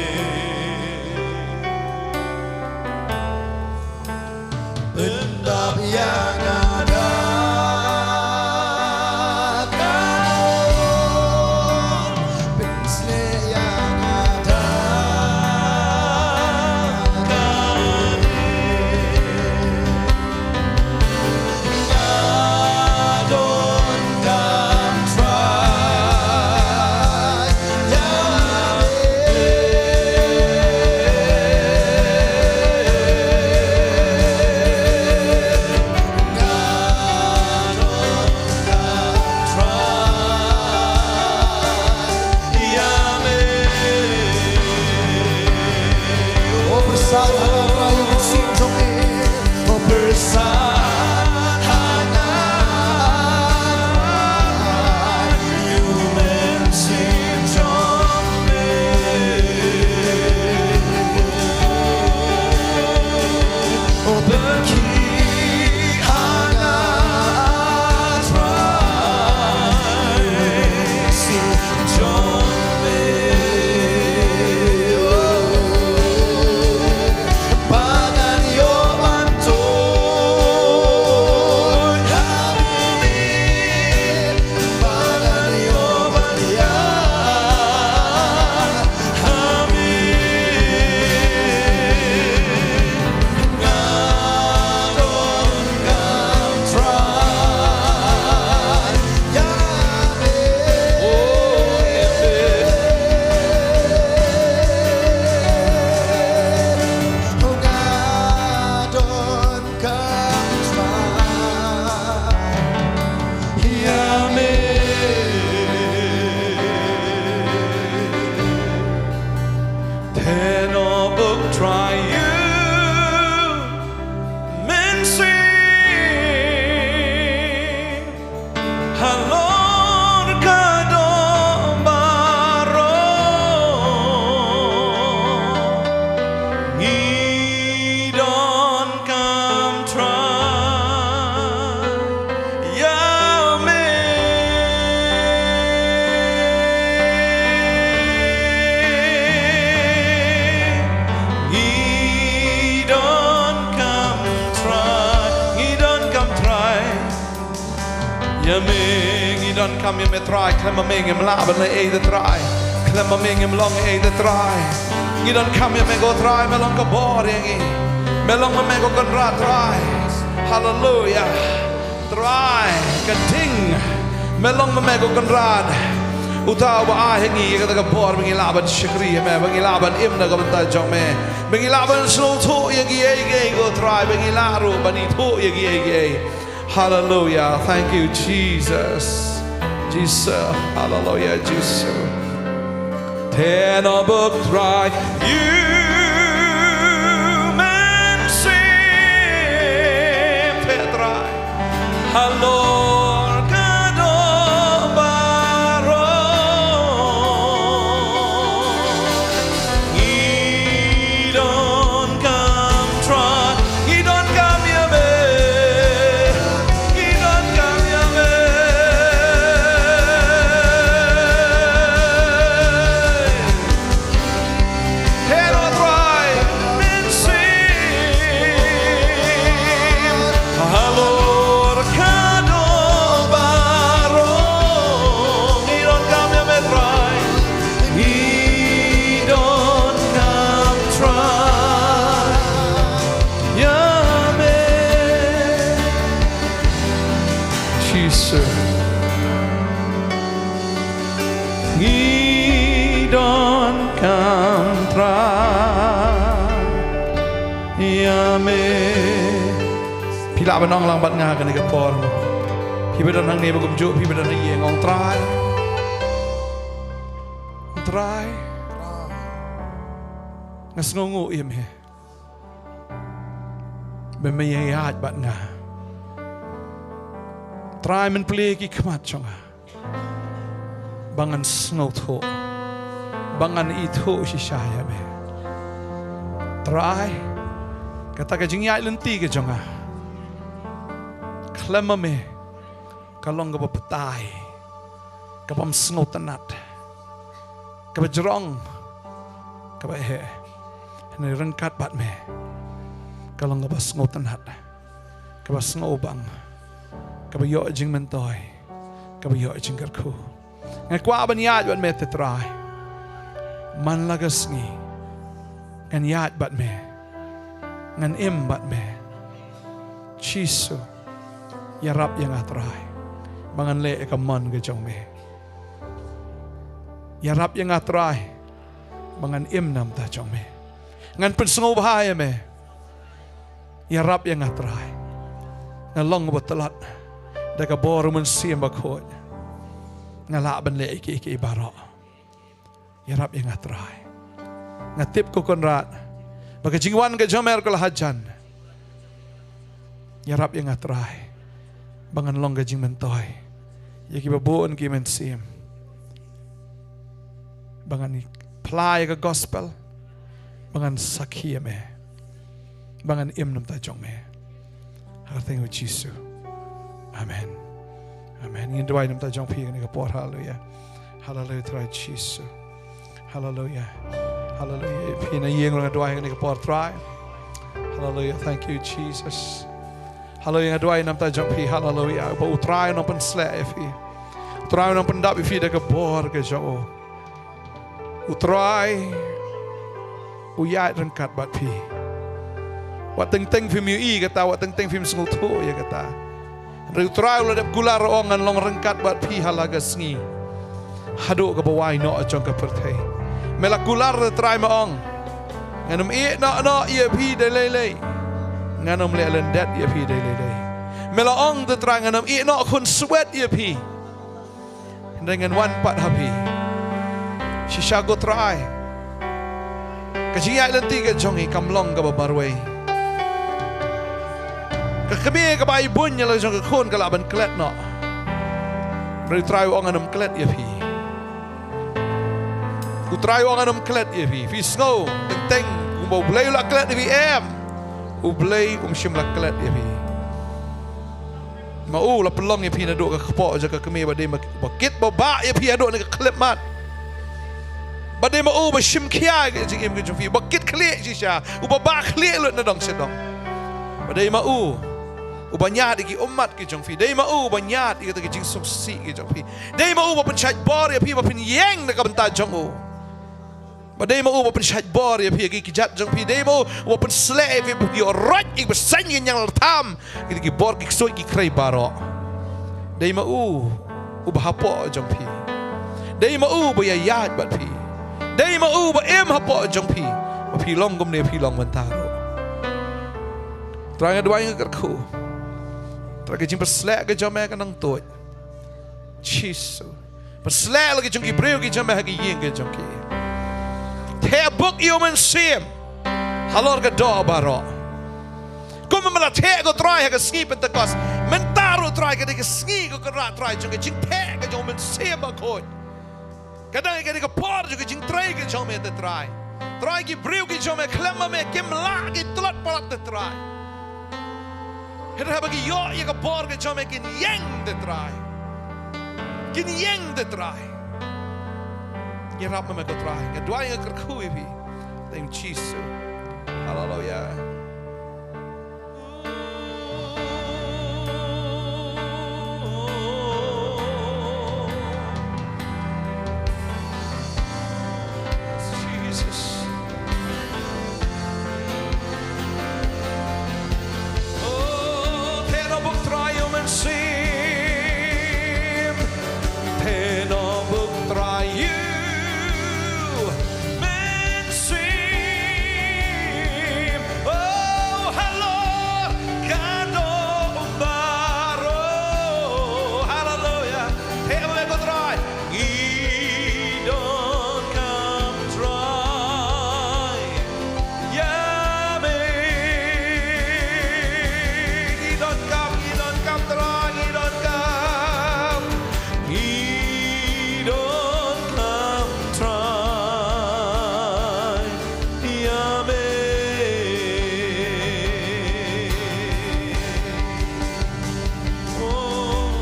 Pyndap ïa nga da Te no bok Trai ïa u mynsiem halor ka doh baroh. Ngi donkam Trai ïa me. Ngi donkam Trai, ngi donkam Trai ïa me. Ngi donkam ïa me Trai, khlem ma me ngim lah ban leh ei ei Trai. Khlem ma me ngim long ei ei Trai. Ngi donkam ïa me ko Trai, me long ka bor ïa ngi. Me long ma me ko Kynrad Trai. Haleluia. Trai, ka ding. Me long ma me ko Kynrad. Uta uba ai ha ngi ïa kata ka bor ba ngi lah ban shakri ïa me, ba ngi lah ban im na ka bynta jong me, ba ngi lah ban sngewthuh ïa kiei kiei ko Trai, ba ngi lah ruh ban ithuh ïa kiei kiei. Haleluia. Thank you, Jesus. Jesus. Haleluia, Jesus. Te no bok Trai ïa u mynsiem, te Trai halor ka doh baroh. Ngi donkam Trai, ngi donkam ïa me. Ngi donkam ïa me. Te no Trai mynsiem halor ka doh baroh. Ngi donkam ïa me Trai. Ngi donkam Trai ïa me. Jisu. Ngi donkam Trai ïa me. Phi lah ban ong lang bad nga kane ka por. Phi ba don hangne ba kumjuh, phi ba don ha ïing, ong Trai. Trai. Nga sngewnguh ïa me ba me ïaid bad nga. Trai, men plie ki khmat jong nga ba ngan sngewthuh, ba ngan ithuh shisha ïa me. Trai, kata ka jingïaid lynti ka jong nga khlem ma me ka long kaba batai, kaba ym sngewtynnat, kaba jrong, kaba eh. Hynrei ryngkat bad me ka long kaba sngewtynnat, kaba sngewbang, kaba ïoh jingmyntoi, kaba ïoh jingkyrkhu. Nga kwah ban ïaid bad me te Trai. Man la ka sngi ngan ïaid bad me, ngan im bad me. Jisu, ïarap ïa nga Trai ba ngan leh ïa ka mon ka jong me. Ïarap ïa nga Trai ba ngan im na bynta jong me, ngan pynsngewbha ïa me. Ïarap ïa nga Trai. Nga long ba tlot da ka bor u Mynsiem Bakhuid. Nga lah ban leh ïa kiei kiei baroh. Ïarap ïa nga Trai. Nga tip ko Kynrad ba ka jingwan ka jong me ka la hajan. Ïarap ïa nga Trai ba ngan long ka jingmyntoi ïa kiba bun ki mynsiem, ba ngan phla ïa ka gospel, ba ngan sakhi ïa me, ba ngan im na bynta jong me. Ha ka kyrteng u Jisu. Amen. Amen. Ngin duwai na bynta jong phi kane ka por. Haleluya. Haleluya Trai Jisu. Haleluya. Haleluya. Phi na ïing ruh nga duwai kane ka por Trai. Haleluya. Thank you Jesus. Haleluya. Nga duwai na bynta jong phi. Haleluya. Ba u Trai un nang pynshlur ïa phi. U Trai un nang pyndap ïa phi da ka bor ka jong u. U Trai u ïaid ryngkat bad phi. Wat teng teng phim ïohi ïa kata, wat teng teng phim sngewthuh ïa kata. Hynrei u Trai u la dep kular, u ong ngan long ryngkat bad phi ha la ka sngi haduh kaba wai noh jong ka pyrthei. Me la kular, te Trai, me ong ngan ym ïehnoh noh ïa phi da lei lei, ngan ym leh lyndet ïa phi da lei lei. Me la ong, te Trai, ngan ym ïehnoh khunswet ïa phi. Hynrei ngan wan pat ha phi. Shisha ko Trai, ka jingïaid lynti ka jong ngi kam long kaba marwei. Ka kmie kaba ai bun ïa la jong ka khun ka lah ban klet noh. Hynrei u Trai u ong ngan ym klet ïa phi. U Trai u ong ngan ym klet ïa phi. Phi sngew teng teng kumba U Blei u la klet ïa phi, em? U Blei um shym la klet ïa phi. Ma u la pynlong ïa phi naduh ka kpoh jong ka kmie, ba dei ma, ba kit ba bah ïa phi haduh na ka khyllipmat. Ba dei ma u ba shim khia ïa ka jingim ka jong phi, ba kit khlieh shisha, uba bah khlieh lut na dong sha dong. Ba dei ma u uba ñiad ïa ki ummat ki jong phi. Dei ma u uba ñiad ïa kata ka jingsngewsih ki jong phi. Dei ma u uba pynshait bor ïa phi ba phin ïeng na ka bynta jong u. Ba dei ma u uba pynshait bor ïa phi ïa ki kjat jong phi. Dei ma u uba pynshlur ïa phi ba phin ïoh roit ïa ki bseiñ ki ñiang ltham, ki, ki bor ki ksuid ki khrei baroh. Dei ma u uba hapoh jong phi. Dei ma u uba ïaid bad phi. Dei ma u uba im hapoh jong phi, ba phi long kumne phi long mynta ruh. Trai, nga duwai, nga kyrkhu, Trai, ka jingpynshlur ka jong me kan nang tuid. Jisu, pynshlur la ki jong ki briew ki jong me ha ki ïing ki jong ki. Theh buk ïa u Mynsiem halor ka doh baroh. Kumba me la theh, ko Trai, ha ka sngi Pentekost, mynta ruh Trai, ka dei ka sngi, ko Kynrad Trai, jong ka jingtheh ka jong u Mynsiem Bakhuid. Ka dang ka dei ka por jong ka jingtrei ka jong me, te Trai. Trai, ki briew ki jong me khlem ma me kim lah ki tlot palat, te Trai. Hynrei haba ki ïoh ïa ka bor ka jong me kin ïeng, te Trai. Kin ïeng, te Trai. Ïarap ma me, ko Trai. Nga duwai, nga kyrkhu ïa phi. Thank you, Jisu. Haleluya. Jesus. Oh, theh noh buk Trai ïa u Mynsiem. Theh noh buk Trai ïa u Mynsiem. Oh, halor ka doh baroh. Haleluya. Theh ma me, ko Trai. Ngi donkam Trai ïa me. Ngi donkam, ngi donkam Trai, ngi donkam. Ngi donkam Trai ïa me. Oh.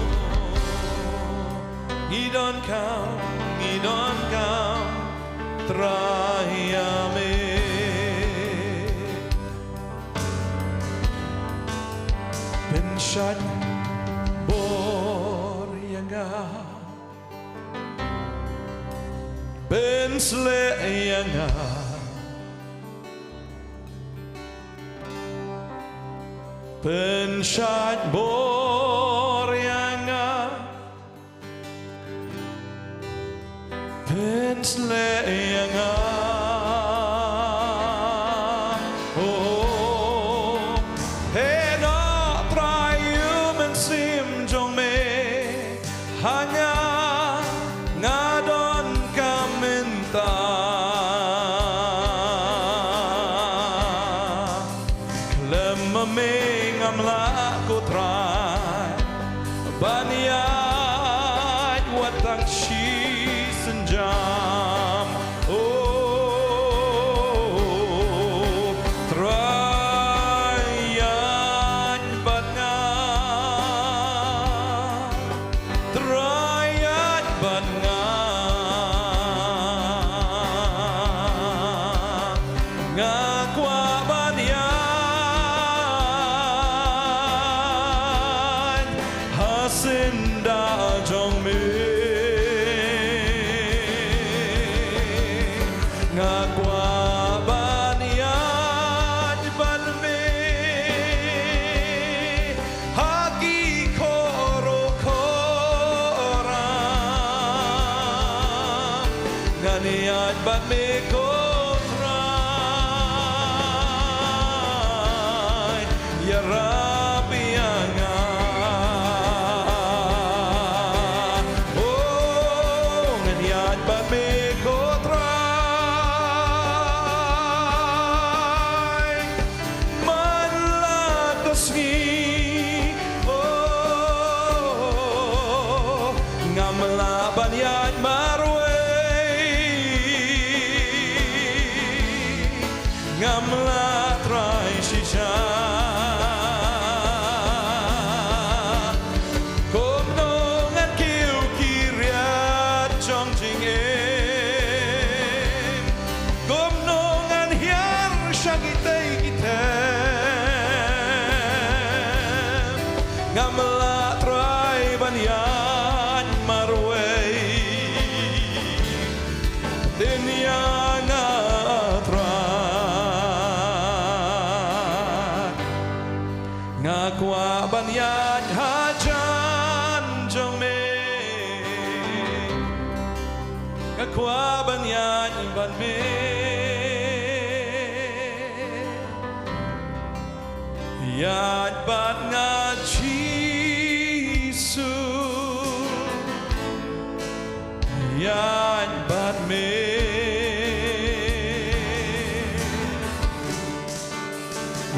Ngi donkam, ngi donkam Trai ïa me. Pynshait bor ïa nga. Pynsleh ïa nga. Pynshait bor ïa nga. Pynsleh ïa nga. Oh, theh noh Trai ïa u Mynsiem jong me ha nga, nga donkam mynta. Khlem ma me ngam lah Shi synjam, o Trai, ïaid bad nga. Trai, ïaid bad nga. Nga kwah ban ïaid ha syndah jong me. Nga kwah ban ïaid bad me ha ki khoro khora. Ngan ïaid bad me ko Trai, ïarap ïa nga. O, ngan ïaid bad me ko Trai. Man la ka sngi, o, ngam lah ban ïaid marwei. Ngam lah Trai shisha. Kumno ngan kiew ki riat jong jingim? Kumno ngan hiar sha kitei ki them? Ngam lah Trai ban ïaid marwei. Tin ïa nga Trai. Nga kwah ban ïaid hajan jong me. Nga kwah ban ïaid bad me. Ïaid bad nga Jisu. Ïaid bad me.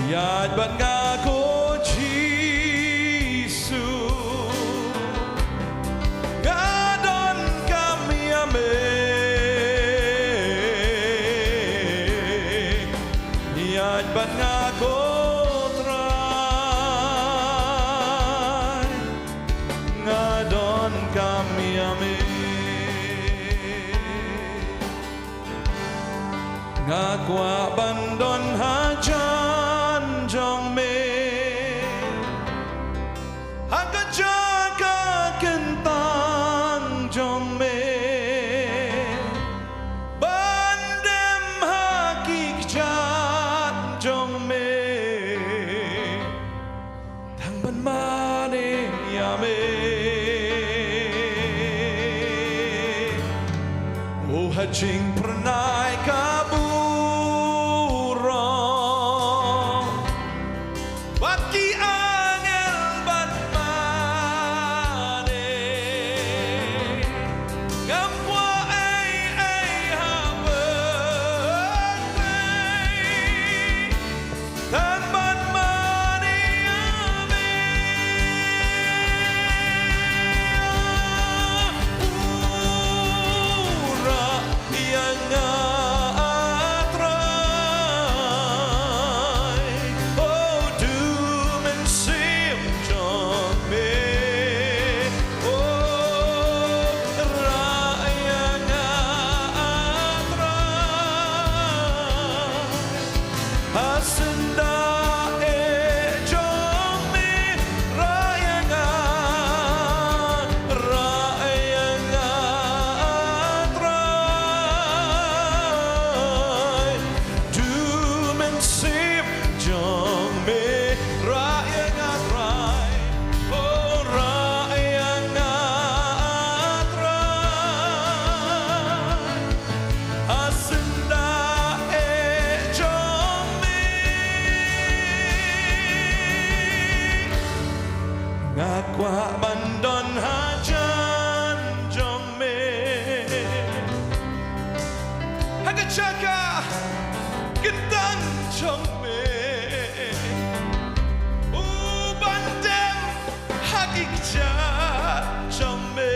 Ïaid bad nga ko Jisu. Nga donkam ïa me. Ïaid bad nga ko Trai. Nga donkam ïa me. Nga kwah ban don hajan jong me. Ha ka jaka kyntang jong me. Ban dem ha ki kjat jong me. Tang ban mane ïa me. O ha jingpyrnai ka burom. Bad ki angel ban mane. Ngam kwah ei ei ha pyrthei. Tang ban mane ïa me. Pura ïa nga Trai. Oh, du mynsiem jong me. Oh, rah ïa nga Trai. Ha syndah eh jong me, rah ïa nga, rah ïa nga Trai. Du mynsiem jong me, rah ïa nga Trai. Oh, rah ïa nga Trai. Ha syndah eh jong me. Nga kwah ban don hajan jong me. Ha ka jaka kyntang jong me. U ban dem ha ki kjat jong me.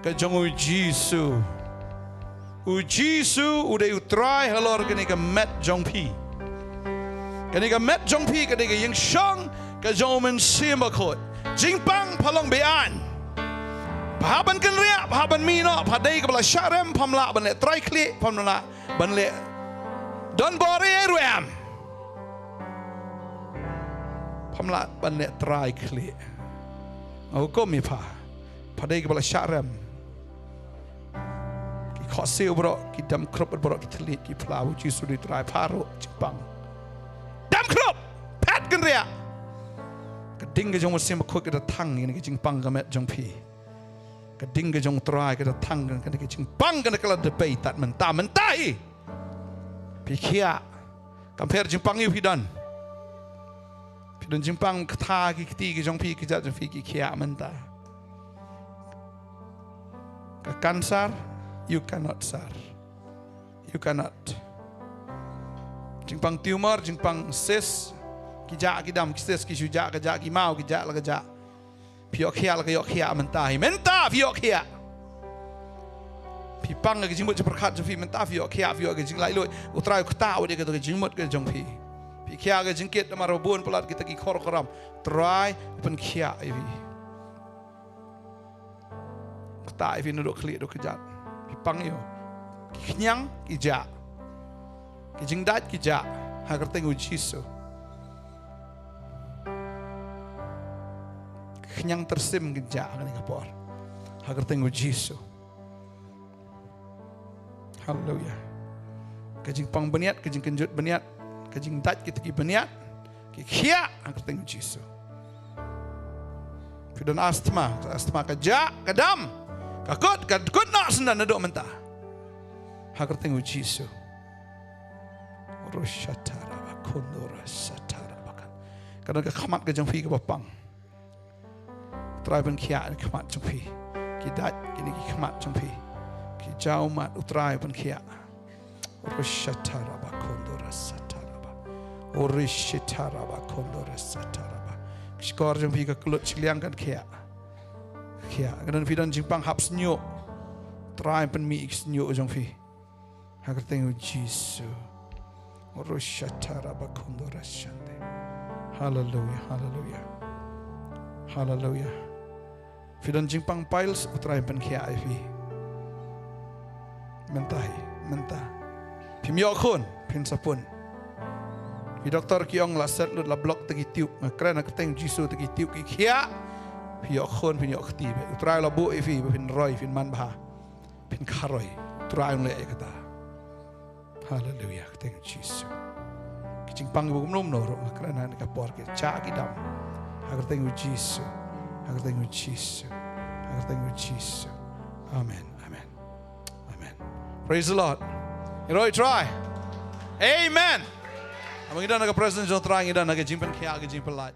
Ka jong u Jisu. U Jisu u dei u Trai halor kane ka met jong phi. Kane ka met jong phi ka dei ka ïingshong ka jong u Mynsiem Bakhuid. Jingpang pha long be-aiñ. Pha hap ban kynriah, pha hap ban mih noh, pha dei kaba la shah rem, pham lah ban leh trai khlieh, pham lah ban leh don bor ei ruh em. Pham lah ban leh trai khlieh. Nga hukum ïa pha. Pha dei kaba la shah rem. Ki khohsiew baroh, ki dam khrup baroh, ki thylliej, ki phla, u Jisu u dei Trai, pha ruh jingpang. Dam khrup, phet kynriah. Ka ding ka jong u Mynsiem Bakhuid ka da thang ïa kane ka jingpang ka met jong phi. Ka ding ka jong u Trai ka da thang ïa kane ka jingpang, kane ka la da bei tad mynta, mynta hi. Phi khiah. Kam pher jingpang aiu phi don. Phi don jingpang ktha ki kti ki jong phi, ki jait jong phi, ki khiah mynta. Ka cancer, you cannot, sir. You cannot. Jingpang tumor, jingpang cyst, ki jah ki dam, ki cyst ki shu jah, ka jah ki maw, ki jah la ka jah. Phi ïoh khiah la ka ïoh khiah mynta hi. Mynta phi ïoh khiah. Phi pang ka jingmut jingpyrkhat jong phi mynta phi ïoh khiah, phi ïoh ka jinglaitluid. U Trai u ktah wat ïa kata ka jingmut ka jong phi. Phi khiah ka jingkit namar ba bun palat kita ki khor khoram. Trai u pynkhiah ïa phi. Ktah ïa phi naduh khlieh haduh kjat. Phi pang aiu. Ki khñiang ki jah. Ki jingdait ki jah. Ha ka kyrteng u Jisu. Ki khñiang tyrsim ki jah ha kane ka por. Ha ka kyrteng u Jisu. Haleluia. Ka jingpang bniat, ka jingkynjut bniat, ka jingdait kita ki bniat, ki khiah ha ka kyrteng u Jisu. Phi don asthma, asthma ka jah, ka dam, ka kut, ka kut noh syndah naduh mynta. Ha ka kyrteng u Jisu. Roshatarabakondorasatarabakan. Ka don ka khmat ka jong phi kaba pang. U Trai pynkhiah ïa ki khmat jong phi. Ki dait kine ki khmat jong phi. Ki jaw mat, u Trai pynkhiah. Roshatarabakondorasatarabakan. Orishitarabakondorasatarabakan. Ki shkor jong phi ka klut shiliang kan khiah. Khiah. Ka don phi don jingpang hap shñiuh. U Trai pynmih ïa ki shñiuh jong phi. Ha ka kyrteng u Jisu. Roshatarabakondorashande. Haleluia, haleluia. Haleluia. Phi don jingpang piles, u Trai pynkhiah ïa phi. Mynta hi, mynta. Phim ïoh khun, phin sa pun. Ki doktor ki ong la set lut, la block ta ki tube. Nga kren ha ka kyrteng u Jisu, ta ki tube ki khiah. Phi ïoh khun, phin ïoh kti beit. U Trai la buh ïa phi ba phin roi, phin man bha. Phin kharoi. U Trai un leh ïa kata. Haleluia. Ka kyrteng u Jisu. Ki jingpang kiba kumno kumno ruh nga kren ha kane ka por, ki jah ki dam. Ha ka kyrteng u Jisu. Ha ka kyrteng u Jisu. Ha ka kyrteng u Jisu. Amen. Amen. Amen. Praise the Lord. Ngi ïaroh ïa u Trai. Amen. Haba ngi don ha ka presence jong u Trai, ngi don ha ka jingpynkhiah, ka jingpynlait.